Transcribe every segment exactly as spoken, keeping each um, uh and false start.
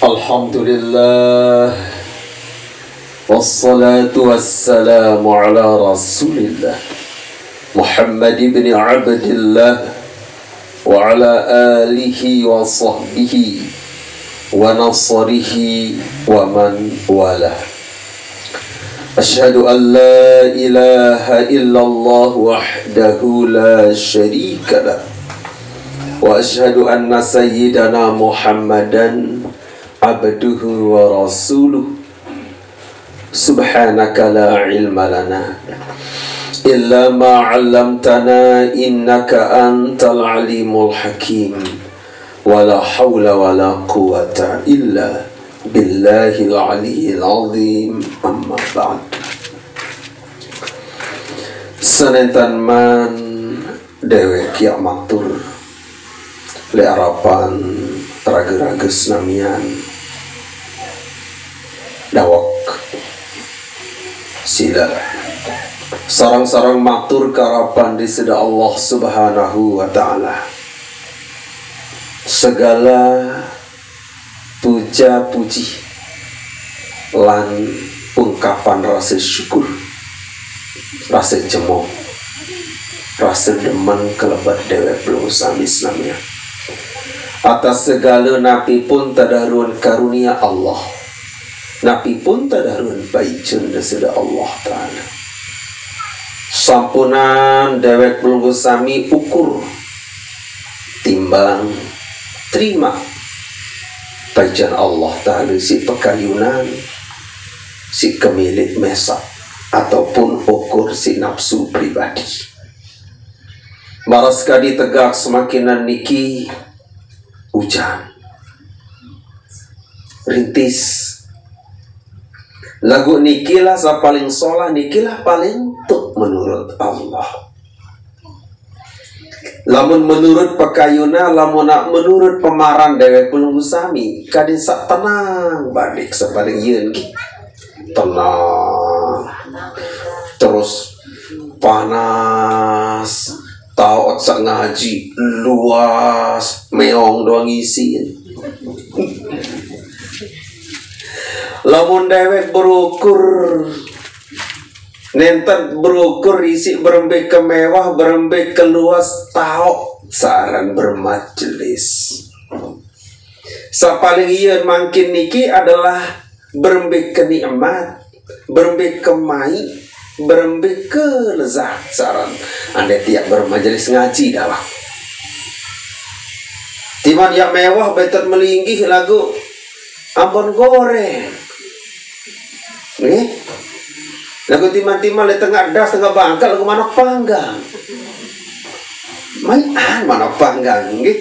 Alhamdulillah. Wassalatu wassalamu ala Rasulillah Muhammad ibn Abdillah wa ala alihi wa sahbihi wa nasrihi wa man walah. Asyhadu an la ilaha illallah wahdahu la syarika lah. Wa asyhadu anna sayyidana Muhammadan abduhu wa rasuluh. Subhanaka la ilma lana illa ma 'allamtana innaka antal alimul hakim. Wa la haula wa la quwwata illa billahil aliyyil azim. Amma ba'd. Sanentan man dewek ya matur le arapan raga-raga senamian. Dawek sila sarang-sarang matur karapan di Sida Allah Subhanahu wa Ta'ala. Segala puja-puji lan ungkapan rasa syukur, rasa cemong, rasa demen kelebet dewek pelungguh sami senamian. Atas segala napi pun tadaruan karunia Allah, napi pun tadaruan paicen Sida Allah Ta'ala. Sampunan dewek pelungguh sami ukur timbang terima paicen Allah Ta'ala si pakayunan, si kemilik mesak, ataupun ukur si napsu pribadi. Maras kadi tegak semakinan niki ujan rintis. Lagu nikilah sa paling solah, nikilah paling tuk menurut Allah. Lamun menurut pakayuna, lamun nak menurut pemaran dewek pelungguh sami, kadi sa tenang badik sa paling yen ki. Tenang. Terus panas, taot sa ngaji, luas, meong doang isin. Lamun dewek berukur, nenten berukur isi berembe kemewah, berembe keluas, taok saran bermajelis. Sapaling iya mangkin niki adalah berembe kenikmat, berembe kemai, berembe kelezat saran ande tiap bermajelis ngaji dalam. Timan yak mewah betet melinggih lagu ambon goreng. Nih. Lagu timan-timan le tengah das, tengah bangkal, lagu manok panggang. Maian manok panggang, nggih.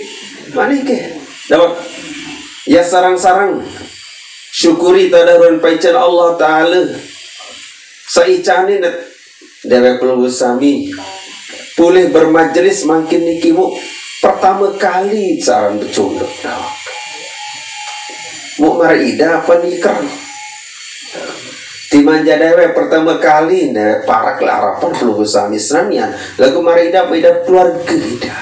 Manike. Dapat ya sarang-sarang. Syukuri tadaruan paicen Allah Ta'ala. Saicane net dewek pelungguh sami pulih bermajelis mangkin niki mu pertama kali saran becunduk. Mu mara ida apa niker? Timan ja dewek pertama kali dewek parak le arapan pelungguh sami senamian. Lagu mara ida apa ida keluarga ida.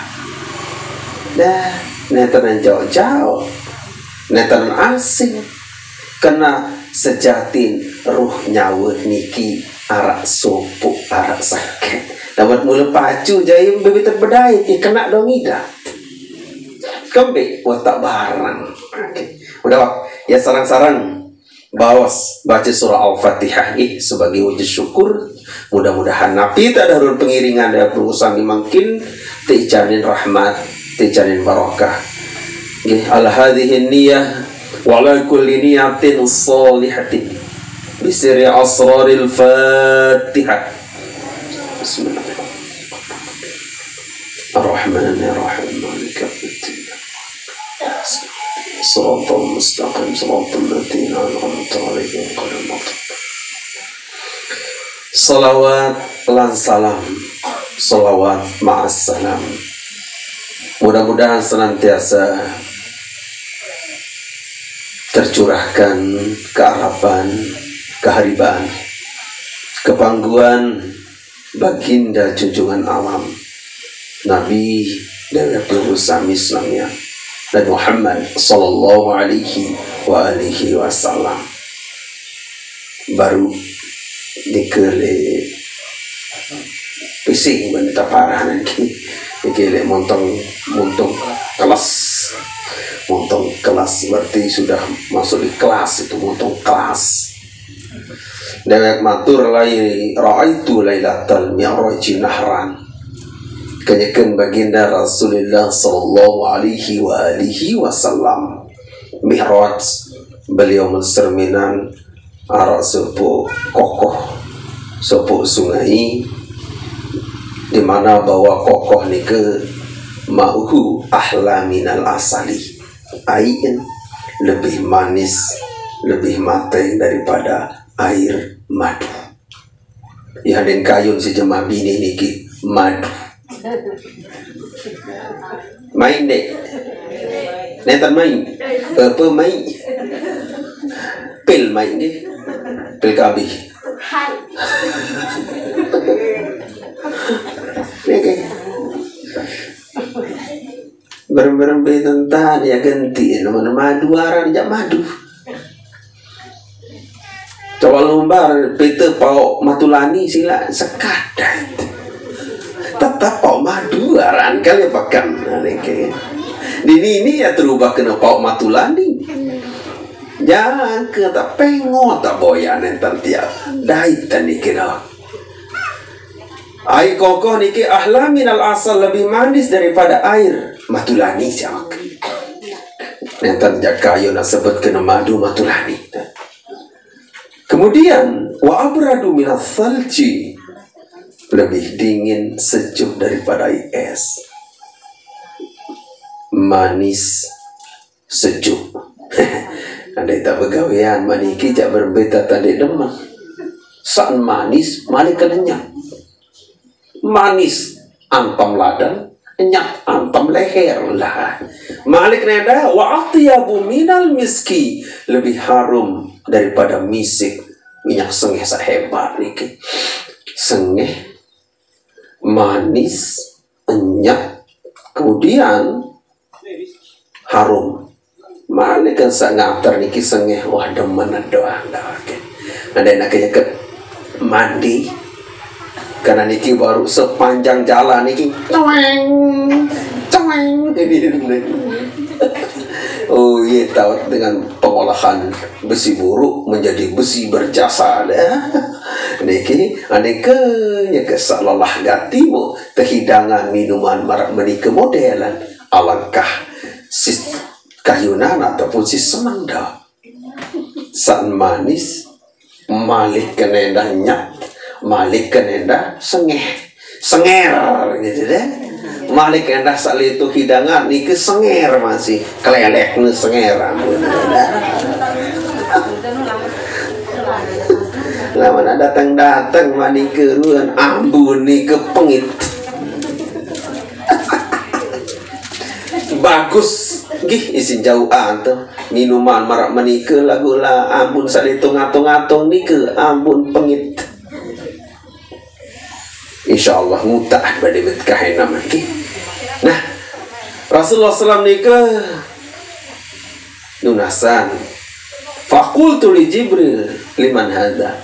Dah, nenten jauh-jauh. Nenten asing. Kena sejatin ruh nyawa niki arak sopuk, arak sakit. Dapat mula pacu jayung bebiter bedait, ya kena dong ida. Kembe watak barang. Oke. Udah, Wak. Ya sarang-sarang baos baca surah Al-Fatihah ih sebagai wujud syukur. Mudah-mudahan napi tadaruan pengiringan dewek pelungguh sami mangkin teicanin rahmat, teicanin barokah. Nggih, ala hadhihi niyah wa ala kulli niyatin shalihatin. Bisirri asraril Fatihah. Bismillahirrahmanirrahim. Ar-Rahmanirrahim. Maliki yaumiddin. Siratal mustaqim, siratal ladzina an'amta 'alaihim ghairil maghdubi. Salawat lan salam, salawat ma'as salam. Mudah-mudahan senantiasa tercurahkan kearapan, keharibaan, kepangguan Baginda junjungan alam, Nabi dewek pelungguh sami senamian. Nabi Muhammad sallallahu alaihi wa alihi wasallam. Baru dikele pising benda parah nanti. Dikele montong, montong kelas. Montong kelas berarti sudah masuk di kelas itu, montong kelas. Dewek matur lai, "Ra'aitu lailatal mi'raji nahran." Kenyakan baginda Rasulullah sallallahu alaihi wa alihi wasallam. Mi'raj, beliau mencerminkan arak sopo kokoh, sopo sungai, di mana bahwa kokoh nike ma'uhu ahla minal asali. Ain lebih manis, lebih mateng daripada air madu. Ya, den kayun si jemah bini niki madu. Main dek. Netan main. Apa main? Pil main deh. Pil kabih. Niki. Berem-berem tentang ya ganti nama-nama duaran jak madu. Coba lumbar pete pau matulani sila sekadar. Tetap pau madu aran kali pakan. Nah, niki. Dini ini ya terubah kena pau matulani. Jangan ke tak pengot tak boyan entan tiap. Dait tadi kena. Air kokoh niki ahla minal asal, lebih manis daripada air matulani siapa. Entan jaka ayo nak sebut kena madu matulani. Kemudian, wa abradu minas salji, lebih dingin sejuk daripada air es. Manis sejuk. Andai tak begawean maniki jak berbeda tadi demen. San manis malik kenyang. Manis antam ladan, nyat antam leher lah. Malik neda wa atyabu minal miski, lebih harum daripada misik, minyak sengeh sak hebat niki. Sengeh, manis, nyat, kemudian harum. Malik kan sak ngater niki sengeh wah demen doang dah. Oke. Ada nak ke mandi karena niki baru sepanjang jalan niki. Coweng, coweng. Oh iya, tahu dengan pengolahan besi buruk menjadi besi berjasa deh. Niki aneke ya kesalalah gati mo kehidangan minuman marak menika modelan. Alangkah sis kayunan ataupun sis senang dah. San manis, malik kenenda nyat, malik kenenda sengeh. Senger gitu deh. Malik kenenda salitu hidangan niki senger masih kelelek nu senger ampun. Lah mana datang-datang manika ruan ambun nike pengit. Bagus gih isin jauhan tuh. Minuman marak menika lagu lah ambun salitu ngatung-ngatung nike ambun pengit. Insyaallah mutak pada bet kahenam niki. Nah, Rasulullah sallam nike nunasan. Fakultu li Jibril liman hadza.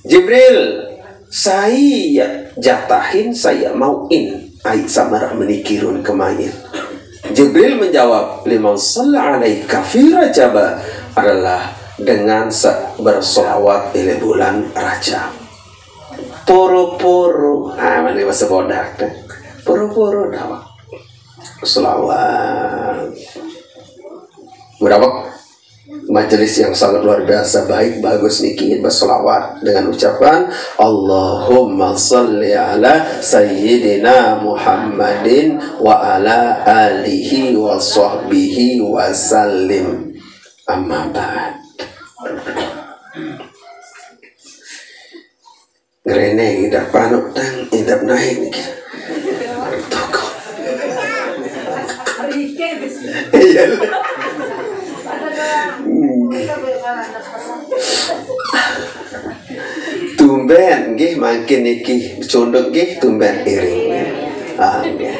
Jibril, saya jatahin, saya mauin ai samarak menikirun kemain. Jibril menjawab, liman salla alaika fi rajaba, adalah dengan sa- bersolawat di bulan Rajab. Poro-poro, nah mana bahasa bodak teh. Poro-poro dawa. Solawat. Berapa? Majelis yang sangat luar biasa baik, bagus niki bersolawat dengan ucapan Allahumma salli ala sayyidina Muhammadin wa ala alihi wa sahbihi wa sallim. Amma ba'd. Ngerene idap panuk tang idap naik niki. Toko. Iya. Tumben nggih mangkin niki cunduk nggih tumben iring. Ah, nggih.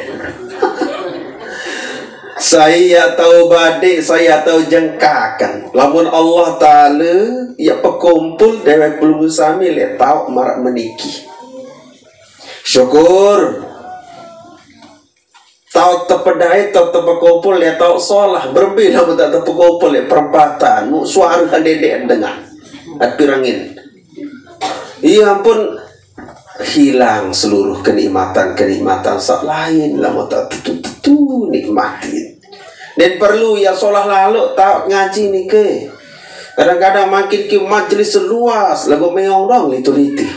Sai ya tau badik, sai ya tau jengkaken. Lamun Allah Ta'ala ya pekumpul dewek pelungguh sami leq taoq maraq meniki. Syukur. Taoq tepedait, taoq tepekumpul leq taoq solah. Berembe lamun taoq tepekumpul leq perempatan, mu suare ndeq dengan. At pirengin. Iya ampun, hilang seluruh kenikmatan-kenikmatan saq lain lamun taoq tetu-tetu nikmatin. Ndeqn perlu ya solah laloq taoq ngaji nike. Kadang-kadang mangkin ki majelis luas, laguq meong doang litu-litu.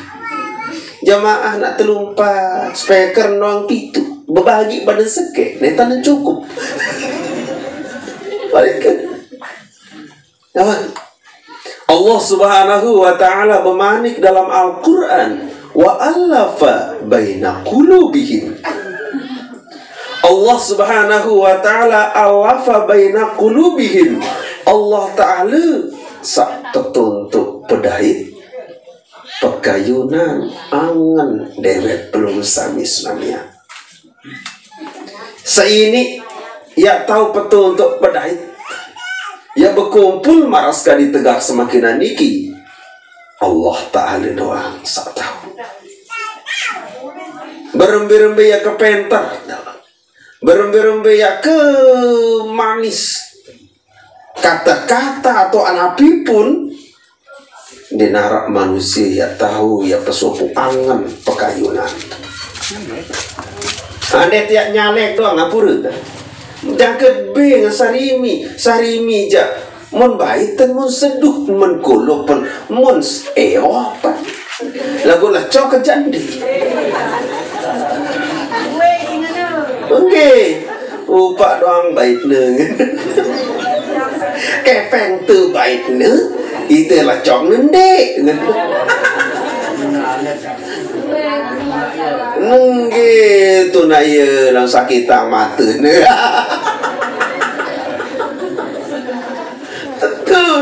Jamaah naq telu empat, speaker doang pitu. Bebagi badan sekeq, netan cukup. Balik ke. Nah, Allah Subhanahu wa Ta'ala bemanik dalam Al-Quran, "Wa allafa baina qulubihim." Allah Subhanahu wa Ta'ala allafa baina qulubihim. Allah Ta'ala saq tetuntuk pedait pekayunan angen dewek pelungguh sami senamian. Saq iniq ya tau petuntuk pedait, ya bekumpul maraq sekadi tegak semakinan niki. Allah Ta'ala doang saq tau. Berembe-rembe ya kepenter, berembe-rembe ya kemanis, kata-kata atau anapi pun, ndeq naraq manusie ya tau ya pesopoq angen pekayunan. Ande tiaq nyalek doang, ngapure. Jangke beng sarimi, sarimi jaq. Mun bait ten mun seduh, mun koloq pen, mun s-, eoq pen. Laguq lecok ke jande. Nggih. Upaq doang baitne. Kepeng tu baitne, ite lecok ndeq. Nggih, tu naye lang sakitang matene. Betul.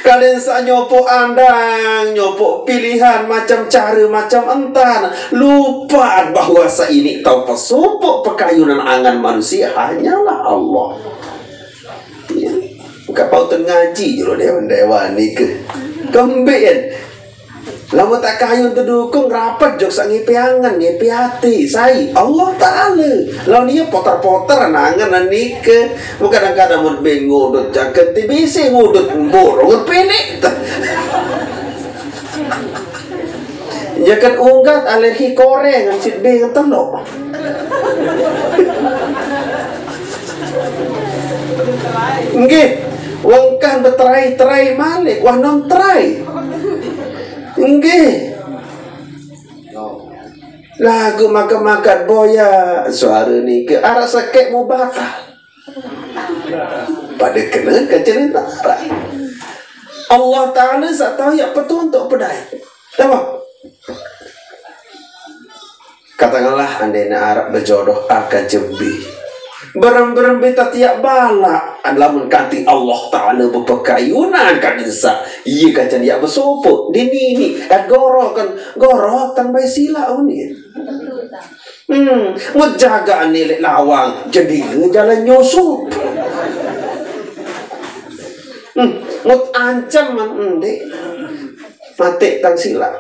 Kalian saq nyopoq andang, nyopoq pilihan, macem care, macem entan, lupaq bahwe saq iniq tau pesopoq pekayunan angen manusie hanyalah Allah. Engka pauten ngaji jelo dewan-dewan nike. Kembeqen. Lamun taoq kayun tedukung, rapet jok saq ngipi angen, ngipi ati, sai? Allah Ta'ala. Laun ie poter-poter angen nike. Mun kadang-kadang mun beng ngudut jangke ti bisi ngudut mburung peleq. Jangke unggat alergi koreng, sit beng teloq. Nggih, wengkah beterai-terai malik, wah nom terai. Nggih. Laguq makan-makan boya, suare nike araq sekeq mubatal. Pade kene kecerite araq. Allah Ta'ala saq tau ya petuntuk pedait. Apa? Katakanlah andene araq bejodoh A kance B. Berem-berem beta tiaq balaq, lamun kanti Allah Ta'ala bepekayunan kance saq, ie kance yaq besopoq, dinini, et goroken, gorotan bai silaq unin. Hmm, mut jagaqne leq lawang, jendele jalan nyusup. Hmm, mut ancem, hmm, ndeq. Mate tang silaq.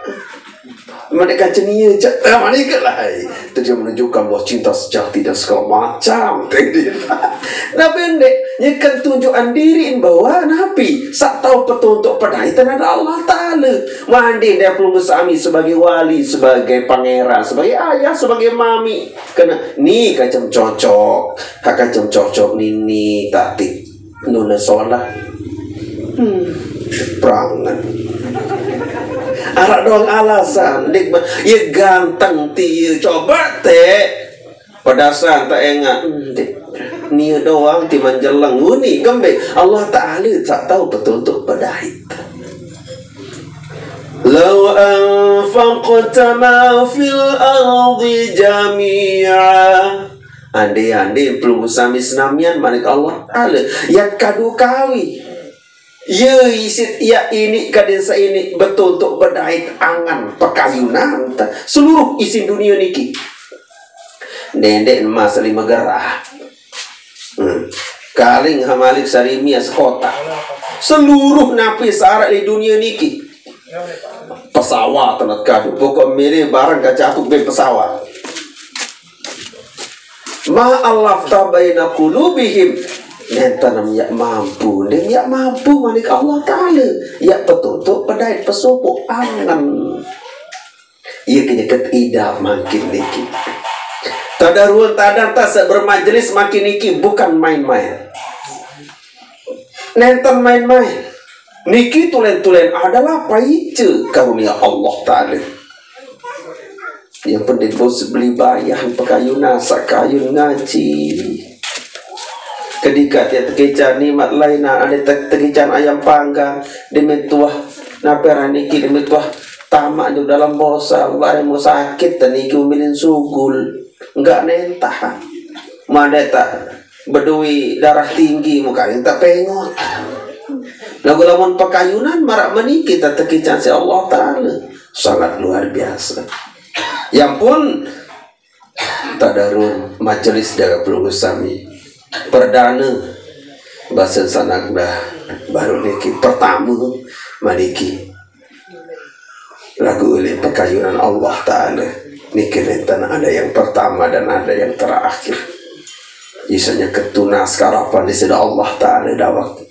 Mane kance nie, cak, eh, mane ke lah, hai. Itu dia menunjukkan bahwa cinta sejati dan segala macam. Napi ndeq? Nyeken tunjukan diri bahwa napi? Saq tau petuntuk pedait adalah Allah Ta'ala. Mande dia pelungguh sami sebagai wali, sebagai pangeran, sebagai ayah, sebagai mami. Kene ni kacem cocok, ha kacem cocok nini tati nune solah. Hmm, prangen. Araq doang alasan, ndeq ba-, ye ganteng tie, coba te. Pedasan tak engat, hmm, ndeq. Nie doang timan jeleng uni kembe. Allah Ta'ala saq tau petuntuk pedait. Lau anfaqta ma fil ardi jami'a. Ande-ande pelungguh sami senamian, manik Allah Ta'ala, yat kadu kawi. Ye isit ya ini kadin sa ini betuntuk bedait angan pekayunan ta-, seluruh isin dunia niki. Ndeq-ndeq emas lime gerah. Hmm. Kaling ha Malik Sarimi ya sekota. Seluruh napi sara di dunia niki. Pesawat tenat kadu. Pokok mele barang kacatu be pesawat. Ma allafta baina qulubihim. Nenten nem ya mampu, nem ya mampu manik Allah Ta'ala. Ya petuntuk pedait pesupu angen. Iya kenyeket ida makin niki. Tadaruan tadanta sebermajelis makin niki bukan main-main. Nenten main-main. Niki tulen-tulen adalah paice karunia Allah Ta'ala. Yang penting bos beli bayan pekayun nasa kayun ngaji. Kedika tia tekican nimat laina ada te- tekican ayam panggang demetuah naperan niki demetuah tamak di dalam bosa lari mau sakit dan niki umilin sugul enggak nentah. Madeta bedui darah tinggi muka yang tak pengot. Lagu lamun pekayunan marak meniki tak tekican si Allah Ta'ala sangat luar biasa. Yang pun tadarun majelis daga pelungguh sami perdana bahasa sanagda baru niki pertama maniki lagu oleh pekayunan Allah Ta'ala niki nenten ada yang pertama dan ada yang terakhir. Isanya ketunas karapan di sida Allah Ta'ala dawak.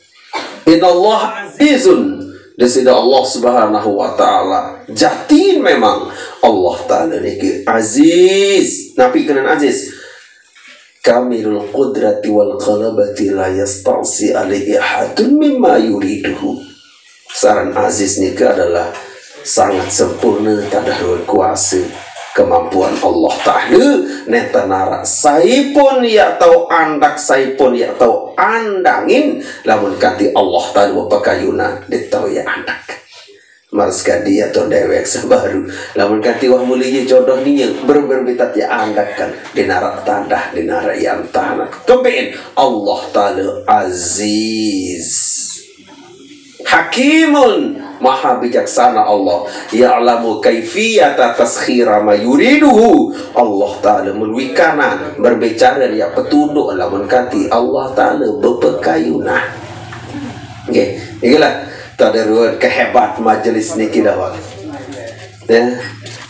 Inna Allah azizun di sida Allah Subhanahu wa Ta'ala. Jatin memang Allah Ta'ala niki aziz. Napi kenen aziz? Kamilul qudrati wal qalabati la yasta'si alaihi ahadun mimma yuriduhu. Saran aziz nika adalah sangat sempurna tadah kuasa kemampuan Allah Ta'ala neta narak saipun ya tau andak saipun ya tau andangin lamun kanti Allah Ta'ala berpakayunan dia tau ya andak. Malas kadi atau dewek sabaru lamun kanti wah muli jodoh ninya berber bitat ya andak kan dinarak tadah dinarak yang tanah kepin Allah Ta'ala aziz. Hakimun, maha bijaksana Allah. Ya'lamu kaifiyata taskhira ma yuriduhu. Allah Ta'ala melalui kanan berbicara dia petunduk lamun kanti Allah Ta'ala berpekayunan. Oke, inilah tadaruan kehebat majelis niki dawak. Ya,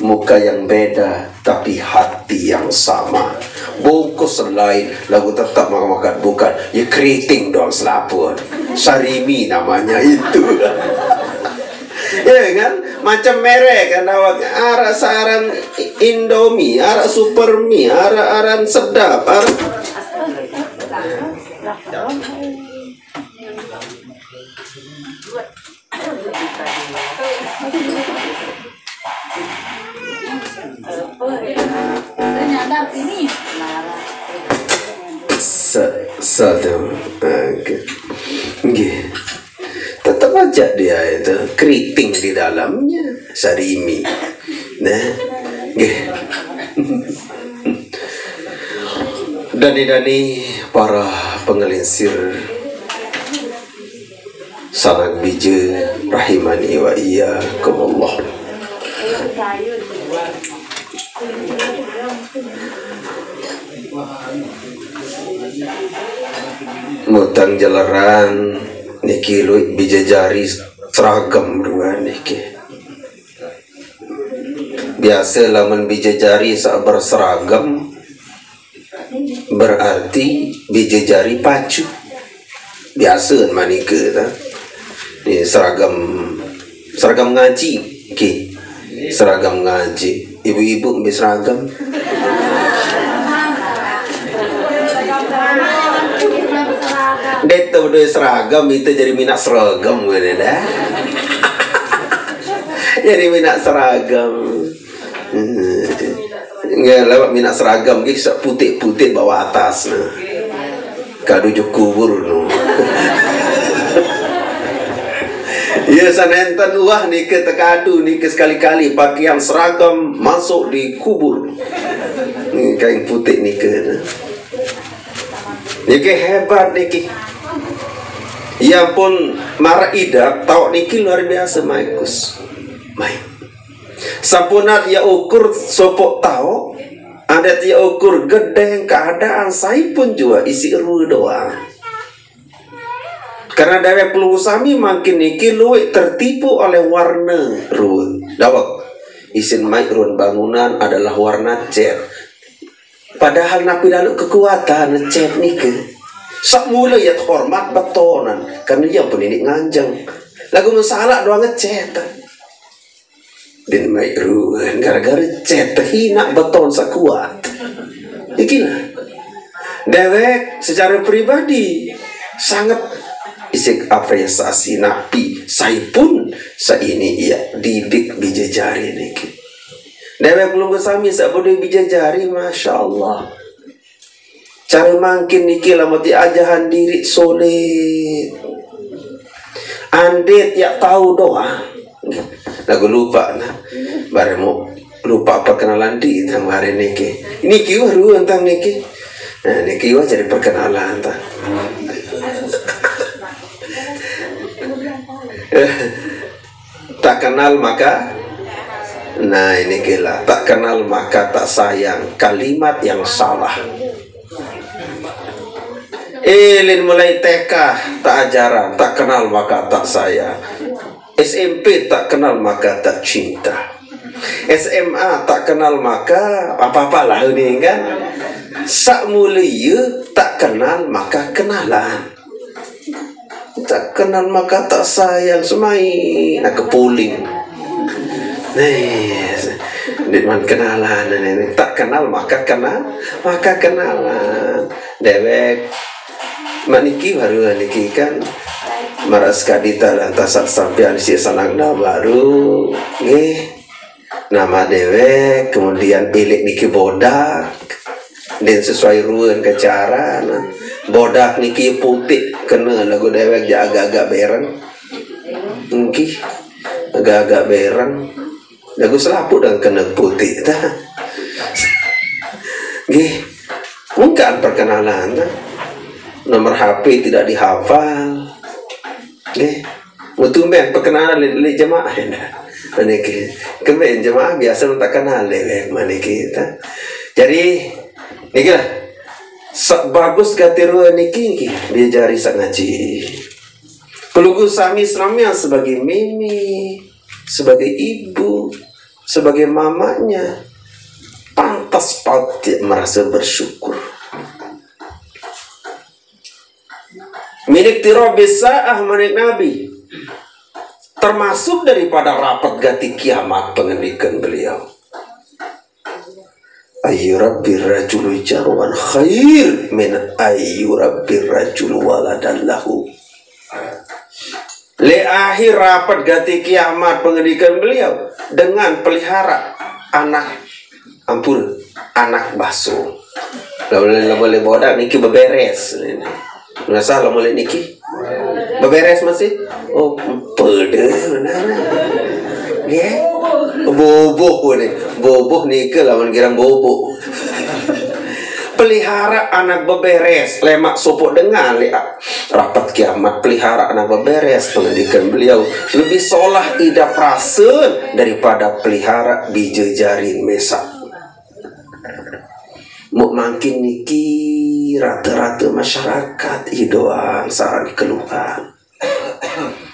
muka yang beda tapi hati yang sama. Bungkus lain lagu tetap makan-makan bukan ya keriting doang selaput. Sarimi namanya itu. Ya kan? Macam merek kan awak arak saran Indomie, arak Supermi, arak aran sedap, arak Sa- satu. Oke. Nggih. Tetap aja dia itu keriting di dalamnya, sarimi. Nah, nggih. Dani-dani para pengelinsir Sanak bija rahimani wa iyyakumullah. Mutang jalaran niki luwih bija jari seragam dua niki. Biasa lamun bija jari sak berseragam berarti bija jari pacu. Biasa manika ta. Ni seragam seragam ngaji. Okey. Seragam ngaji. Ibu-ibu ambil seragam. Dia tu dia seragam itu jadi minat seragam mana dah. Jadi minat seragam. Hmm. Ya, lewat minat seragam ke putih-putih bawah atas nah. Kadu je kubur no. Ya sanenten wah nika tekadu nika sekali-kali pakaian seragam masuk di kubur. Ni kain putih nika nah. Niki hebat niki. Ya pun mara ida tau niki luar biasa maikus. Mai. Sampunat ya ukur sopok tau Adat ya ukur gedeng keadaan saipun jua isi rue doang. Karena dewek pelungguh sami mangkin niki luwih tertipu oleh warna rue. Dawek, isin mai ruen bangunan adalah warna cat. Padahal napi lalu kekuatan cat niki. Sak mula ya hormat betonan karena ya peninik nganjeng. Lagu masalah doang ngecat. Din mai ruen gara-gara cat terhina beton sekuat. Ikilah. Dewek secara pribadi sangat isik apresiasi napi saipun saini ia didik bijajari niki. Dewek pelungguh sami sabode bijajari, masya Allah. Cara mangkin niki lamun diajahan diri sulit. Andit ya tahu doang. Lagu lupa nah. Bareng mau lupa perkenalan di tang bareng niki. Niki wah ruan tang niki. Nah, niki wah jadi perkenalan tang. Tak kenal maka, nah, ini gila, tak kenal maka tak sayang, kalimat yang salah. Ilin mulai T K tak ajaran, tak kenal maka tak sayang. S M P tak kenal maka tak cinta. S M A tak kenal maka apa-apalah ini kan. Sak mulia tak kenal maka kenalan. Tak kenal maka tak sayang, semai nak kepuling. Nih, di man kenalan ini. Tak kenal maka kenal, maka kenalan. Dewek maniki baru niki kan maras kadita lantas sampean si sanak dah baru. Nggih. Nama dewek, kemudian ilik niki bodak. Dan sesuai ruan ke cara nah. Bodak niki putih kena lagu dewek ja agak-agak bereng. Nggih, agak-agak bereng. Lagu selaput dan kena putih tah. Nggih. Mungkin perkenalan tah. Nomor H P tidak dihafal. Nggih. Mutumben perkenalan le, le jemaah ya. Maniki. Kemben jemaah biasa tak kenal le, le maniki tah. Jadi niki lah. Sebagus gatiru niki niki dia jari sak ngaji. Pelungguh sami senamian sebagai mimi, sebagai ibu, sebagai mamanya, pantas patut merasa bersyukur. Minik tiro bisa ah minik Nabi. Termasuk daripada rapat gati kiamat pengendikan beliau. Ayu rabbi rajulu jarwan khair min ayu rabbi rajulu waladan lahu. Le akhir rapat gati kiamat pengendikan beliau dengan pelihara anak ampun anak baso. Lalu boleh bodak niki beberes. Nasa lamun niki beberes masih. Oh, pede benar. Ya. Boboh ni. Boboh niki lawan girang boboh. Pelihara anak beberes, lemak sopok dengan le rapat kiamat, pelihara anak beberes pendidikan beliau lebih solah idap rasen daripada pelihara bija jarin mesak. Mau mangkin niki rata-rata masyarakat idoan saat keluhan.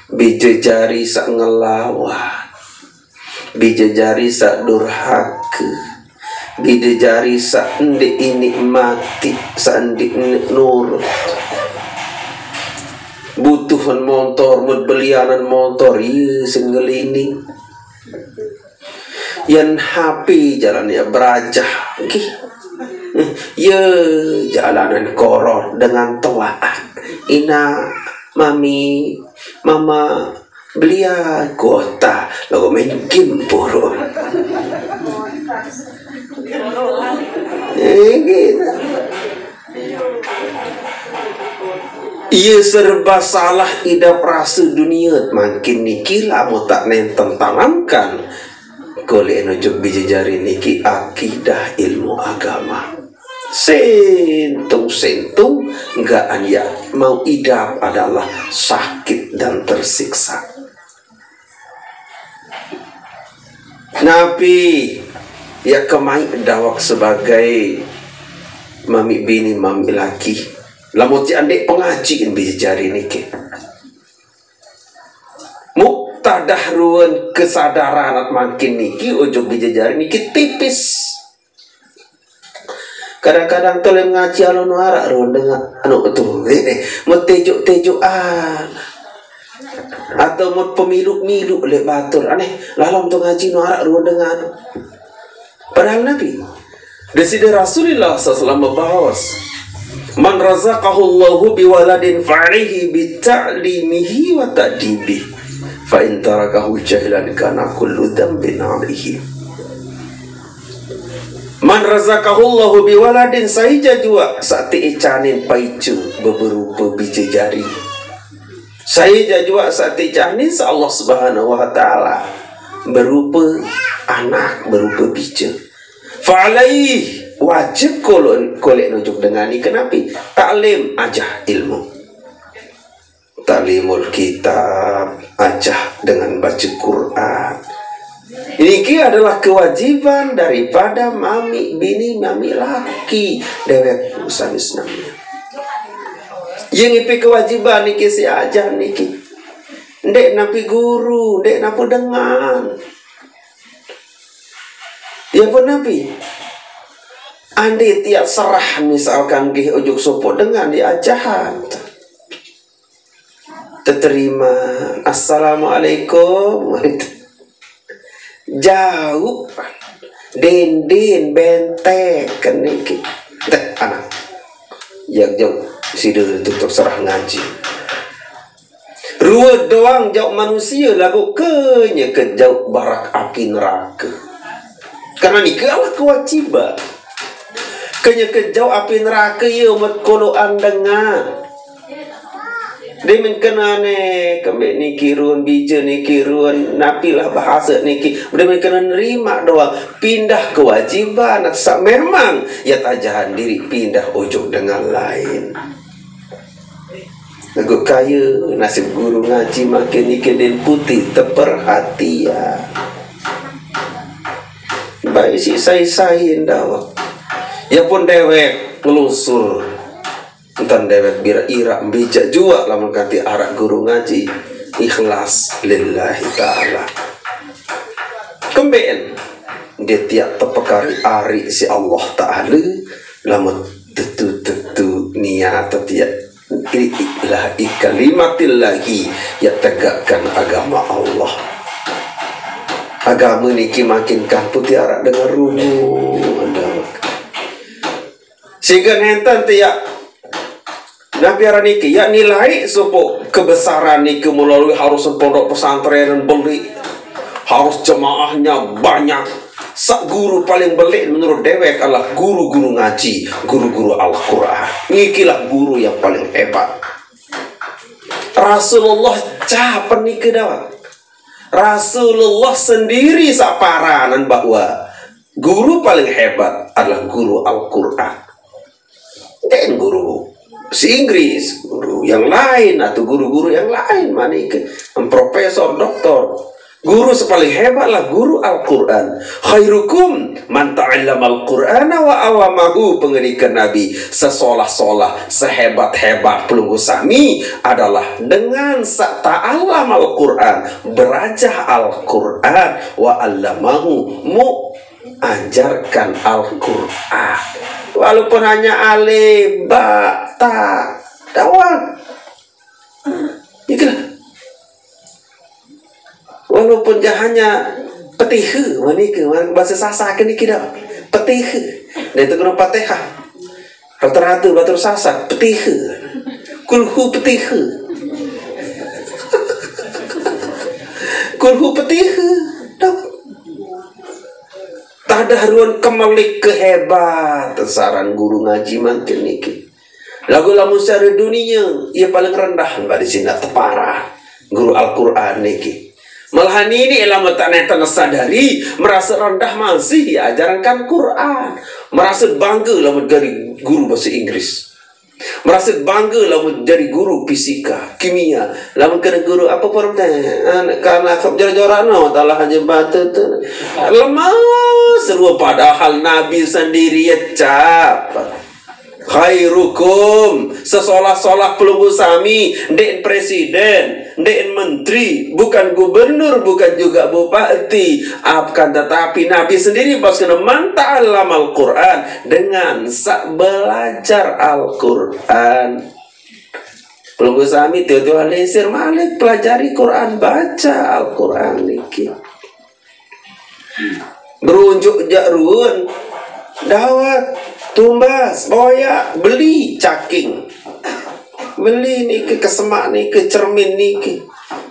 Bija jari sak ngelawan, bija jari sak durhaka, bija jari sak ndik inik mati, sak ndik inik nurut. Butuhan montor, mut belianan montor, iya sing ngelining. Yen H P jalan ya berajah, nggih. Ya jalanan koror dengan toaan. Ina, mami, mama, belia kuota lagu main game purun. Eh, gitu. Iya serba salah idap rasa dunia mangkin niki lamun tak nenten tanamkan. Golek nujuk bija jari niki akidah ilmu agama. Sentung-sentung enggak anya mau idap adalah sakit dan tersiksa. Napi Ya kemai dawak sebagai mami bini, mami laki. Lamun ti andai pengajian bijejari niki. Muktadah ruan kesadaran mangkin niki ujug bijejari niki tipis. Kadang-kadang tuh lem ngaji alon warak ruan dengan anu tuh, eh, eh, mau tejuk-tejuk ah. Atau mau pemilu-milu le batur. Aneh, lalom tuh ngaji nu arak ruan dengan. Padahal Nabi, Deside Rasulullah sallallahu alaihi wasallam baos, "Man razaqahullahu biwaladin fa'alaihi bita'limihi wa ta'dibih. Fa in tarakahu jahilan kana kullu dzambin alaihi." Man razaqahullahu biwaladin, sahija jua sakti icanin paicu beberupa bijejari. Sahija jua sakti icanin sa Allah Subhanahu wa Ta'ala berupa anak, berupa bija. Fa'alaih, wajib kolek nujug dengani kenapi? Ta'lim, ajah ilmu. Ta'limul kitab, ajah dengan baca Quran. Niki adalah kewajiban daripada mami bini, mami laki, dewek sami-sami. Yang ipi kewajiban niki si ajah niki. Ndek napi guru, ndek napi dengan. Ya pun napi. Andi tiap serah misalkan gih ujug sopo dengan diajahan. Teterima, "Assalamualaikum." Jauh. Dindin, bentek, keniki. Teh, anak. Ya, jauh. Sida tuh terserah ngaji. Ruwet doang jauh manusia lagu kenya ke jauh barak api neraka. Karena niki adalah kewajiban. Kenya ke jauh api neraka ya umat koloan dengar. Demen kenane kembe niki ruan bija niki ruan napilah bahasa niki. Demen kena nerima doang pindah kewajiban. Sa memang ya tajahan diri pindah ujug dengan lain. Lagu kaya nasib guru ngaji makin niki din putih teperhatian. Baik si sai-sai dawak. Ya pun dewek ngelusur. Entan dewek bira irak bijak jua lamun kanti arak guru ngaji ikhlas lillahi ta'ala. Kemben dia tiap tepekari ari si Allah Ta'ala lamun tetu-tetu niat tiap ilah kalimatillahi ya tegakkan agama Allah. Agama niki makin kampung tiara dengan rumu. Sehingga nenten tiap Nabi arah niki, ya nilai supo kebesaran niki melalui harus pondok pesantren beli, harus jemaahnya banyak. Sak guru paling beli menurut dewek adalah guru-guru ngaji, guru-guru Al-Quran. Nikilah guru yang paling hebat. Rasulullah capen niki dawak. Rasulullah sendiri saparanan bahwa guru paling hebat adalah guru Al-Quran. Dan guru si Inggris, guru yang lain atau guru-guru yang lain, manik profesor, doktor. Guru sepaling hebatlah guru Al-Quran. Khairukum man ta'allamal Qur'ana wa 'allamahu, pengerikan Nabi. Sesolah-solah, sehebat-hebat pelunggu sami adalah dengan sa ta'allamal Qur'an, berajah Al-Quran, wa 'allamahu, mu ajarkan Al-Quran. Walaupun hanya alif, ba, ta, dawang. Itulah. Walaupun ja hanya petihe, manika, bahasa Sasak niki dah. Petihe. Dan itu kena Fatihah. Rata-rata batur Sasak, petihe. Kulhu petihe. Kulhu petihe. Dah. Tadah ruan kemelik kehebat saran guru ngaji mangkin niki. Lagu lamun secara dunia, ia paling rendah pada sini teparah guru Al-Quran niki. Malahan ini ilmu tak nenten sadari, merasa rendah masih diajarkan Quran, merasa bangga lamun dari guru bahasa Inggris. Merasa bangga lamun jadi guru fisika, kimia. Lamun kena guru apa pun teh, ah, karena jora-jora no, talah aja batu tu. Lemas serua, padahal Nabi sendiri ya cap. Khairukum, sesolah-solah pelungguh sami, ndeqn presiden, ndeqn menteri, bukan gubernur, bukan juga bupati. Akan tetapi Nabi sendiri pas kena man ta'allamal Quran, dengan saq belajar Al-Quran. Pelungguh sami tiuq-tiuq alisir malik pelajari Quran, baca Al-Quran niki. Berunjuk jaq ruen, dawet, tumbas, boyaq, beli caking. Beli niki, kesemak niki, cermin niki.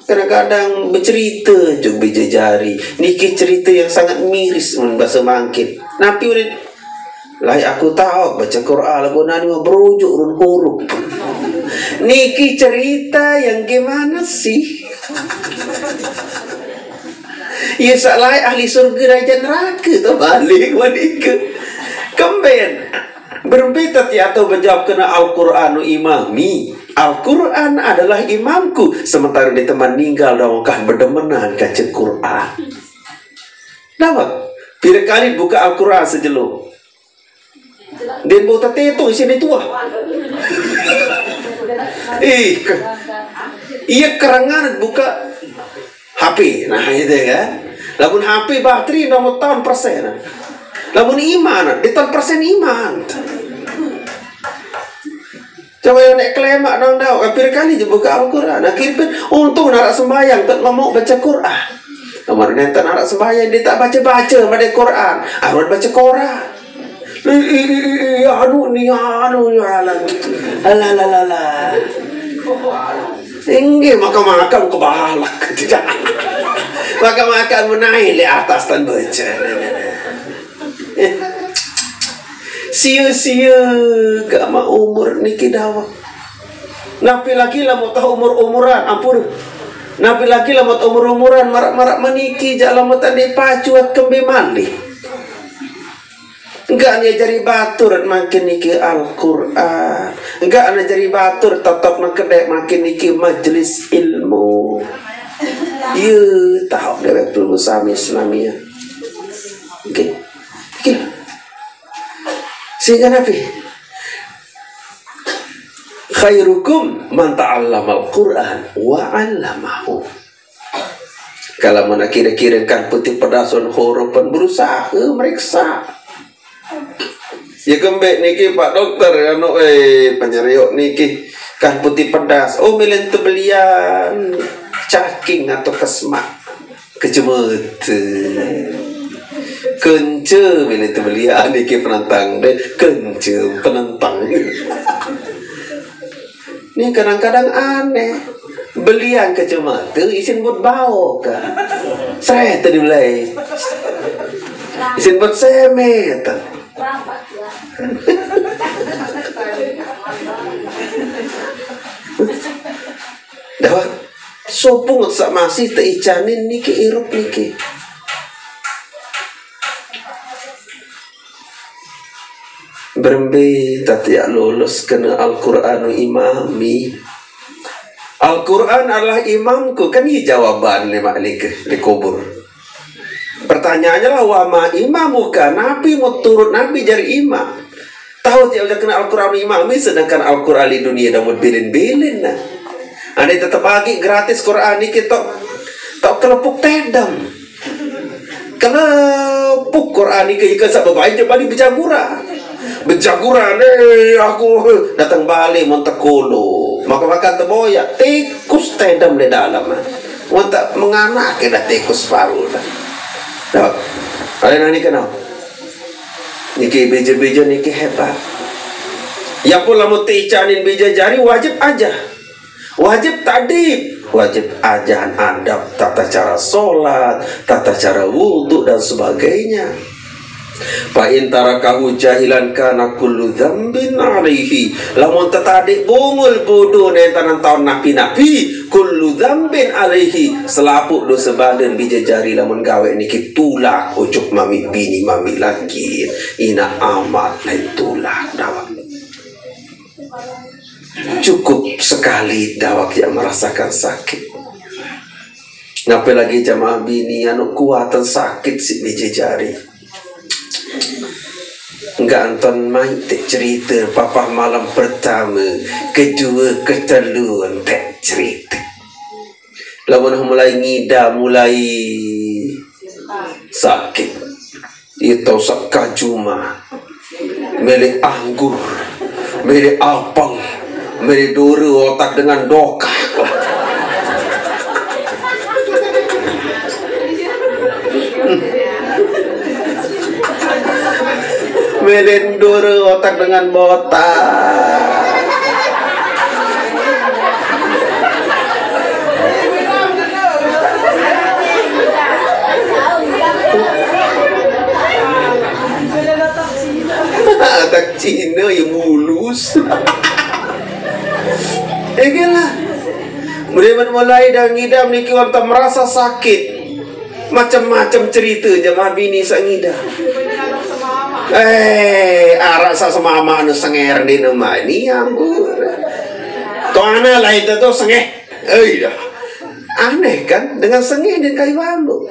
Kadang-kadang becerite juk bije jari. Niki cerite yang sangat miris mun base mangkin. Napi unin? Laeq aku taoq bace Qur'an, laguq nani mah berunjuk ruen huruf. Niki cerita yang gimana sih? Ye saq laeq ahli surge raja nerake to balik wah nike. Kemben. Berembe tetiaq to bejawab kene Al-Qur'anu imami. Al-Qur'an adalah imamku. Sementare ndeqte man ninggal dongkah bedemenan kance Qur'an. Napa? Pire kali buka Al-Qur'an sejelo? Ndeqn bau teteto isin tuah. Ih, ke-, iye kerengan buka H P. Nah, itu kan. Lamun H P bateri nomor taun persen. Lamun iman, di taun persen iman. Coba yang nek kelemaq nang dau, hampir kali je buka Al-Quran. Nah, kira untung naraq sembahyang, tak ngomong baca Quran. Nomor nenten naraq sembahyang, dia tak baca-baca pada Quran. Arun baca Quran. Ih, ih, ih, ih, anu ni, anu ni, alah. Alah, alah, alah, alah. Inggih, makan-makan kebalak. Tidak. Makan-makan menaik di atas tan baca. Sia-sia gamaq umur niki dawek. Napi lagi lamun tah umur-umuran, ampun. Napi lagi lamun tah umur-umuran, maraq-maraq meniki, jaq lamun tah ndeq pacu, at kembe malih. Enggak niajari batur mangkin niki Al-Qur'an. Enggak niajari batur tetep nang kedek mangkin niki majelis ilmu. Ye, taoq dewek dulu sami senamian. Oke. Oke. Sehingga napi? Khairukum man ta'allamal Qur'an wa 'allamahu. Kalau mana kira-kira kan putih pedas on huruf pun berusaha meriksa. Ya kembe niki Pak Dokter, anu, eh, penyeriuk niki kan putih pedas. Oh, milen tebelian caking atau kesmak. Kecemete. Kence milen tebelian niki penentang deh. Kence penentang. Ni kadang-kadang aneh. Belian kacamata, isin buat bau kan. Seret tadi mulai. Isin buat semet. Dah, wah. Sopo nget saq masih teicanin niki irup niki. Berembe tetiaq lulus kene Al-Qur'anu imami. Al-Qur'an adalah imamku. Kan ni jawaban lemaq nike di kubur. Pertanyaannya lah, wa ma imamuka, napi mu turut napi jari imam? Taoq tiaq ujar kene Al-Qur'anu imami, sedangkan Al-Qur'an leq dunie dawet bilin-bilin nah. Ane tetep agi gratis Qur'an niki toq, toq kelepuk tedem. Kelepuk Qur'an niki, ike saq bebain je bani bejagura. Bejagura ne aku dateng bale mun tekolo. Makan-makan teboyak, tikus tedem leq dalem. Mun tak menganak ke dah tikus baru dah. Dah. Ale nani kenal. Niki bije-bije niki hebat. Ya pun lamun teicanin bije jari wajib aja. Wajib takdib, wajib ajahan adab, tata cara sholat, tata cara wudhu dan sebagainya. Fa in tarakahu jahilan kana kullu dzambin alaihi. Lamun tetadeq bungul bodo nenten taun napi-napi, kullu dzambin alaihi. Selapuq dose baden bije jari lamun gaweq niki tulak ojok mamiq bini mamiq laki. Inaq amaq lain tulak dawek. Cukup sekali dawak yang merasakan sakit. Apalagi jamaah bini anu kuatan sakit si biji jari. Enggak anton mai te cerita papa malam pertama, kedua, ketelu te cerita. Lamun mulai ngidam, mulai sakit. Itu sak kajuma. Milih anggur, milih apel, milih duru otak dengan dokah. Milih duru otak dengan botak. Otak Cina ya mulus. Ya lah. Mulai mulai dah ngidam niki wanta merasa sakit. Macam-macam cerita jamaah bini sak ngidam. Eh, arak sak semama anu senger di nama ni ampun. Tuh aneh lah itu tuh sengeh. Eh, dah. Aneh kan, dengan sengeh dan kayu bambu.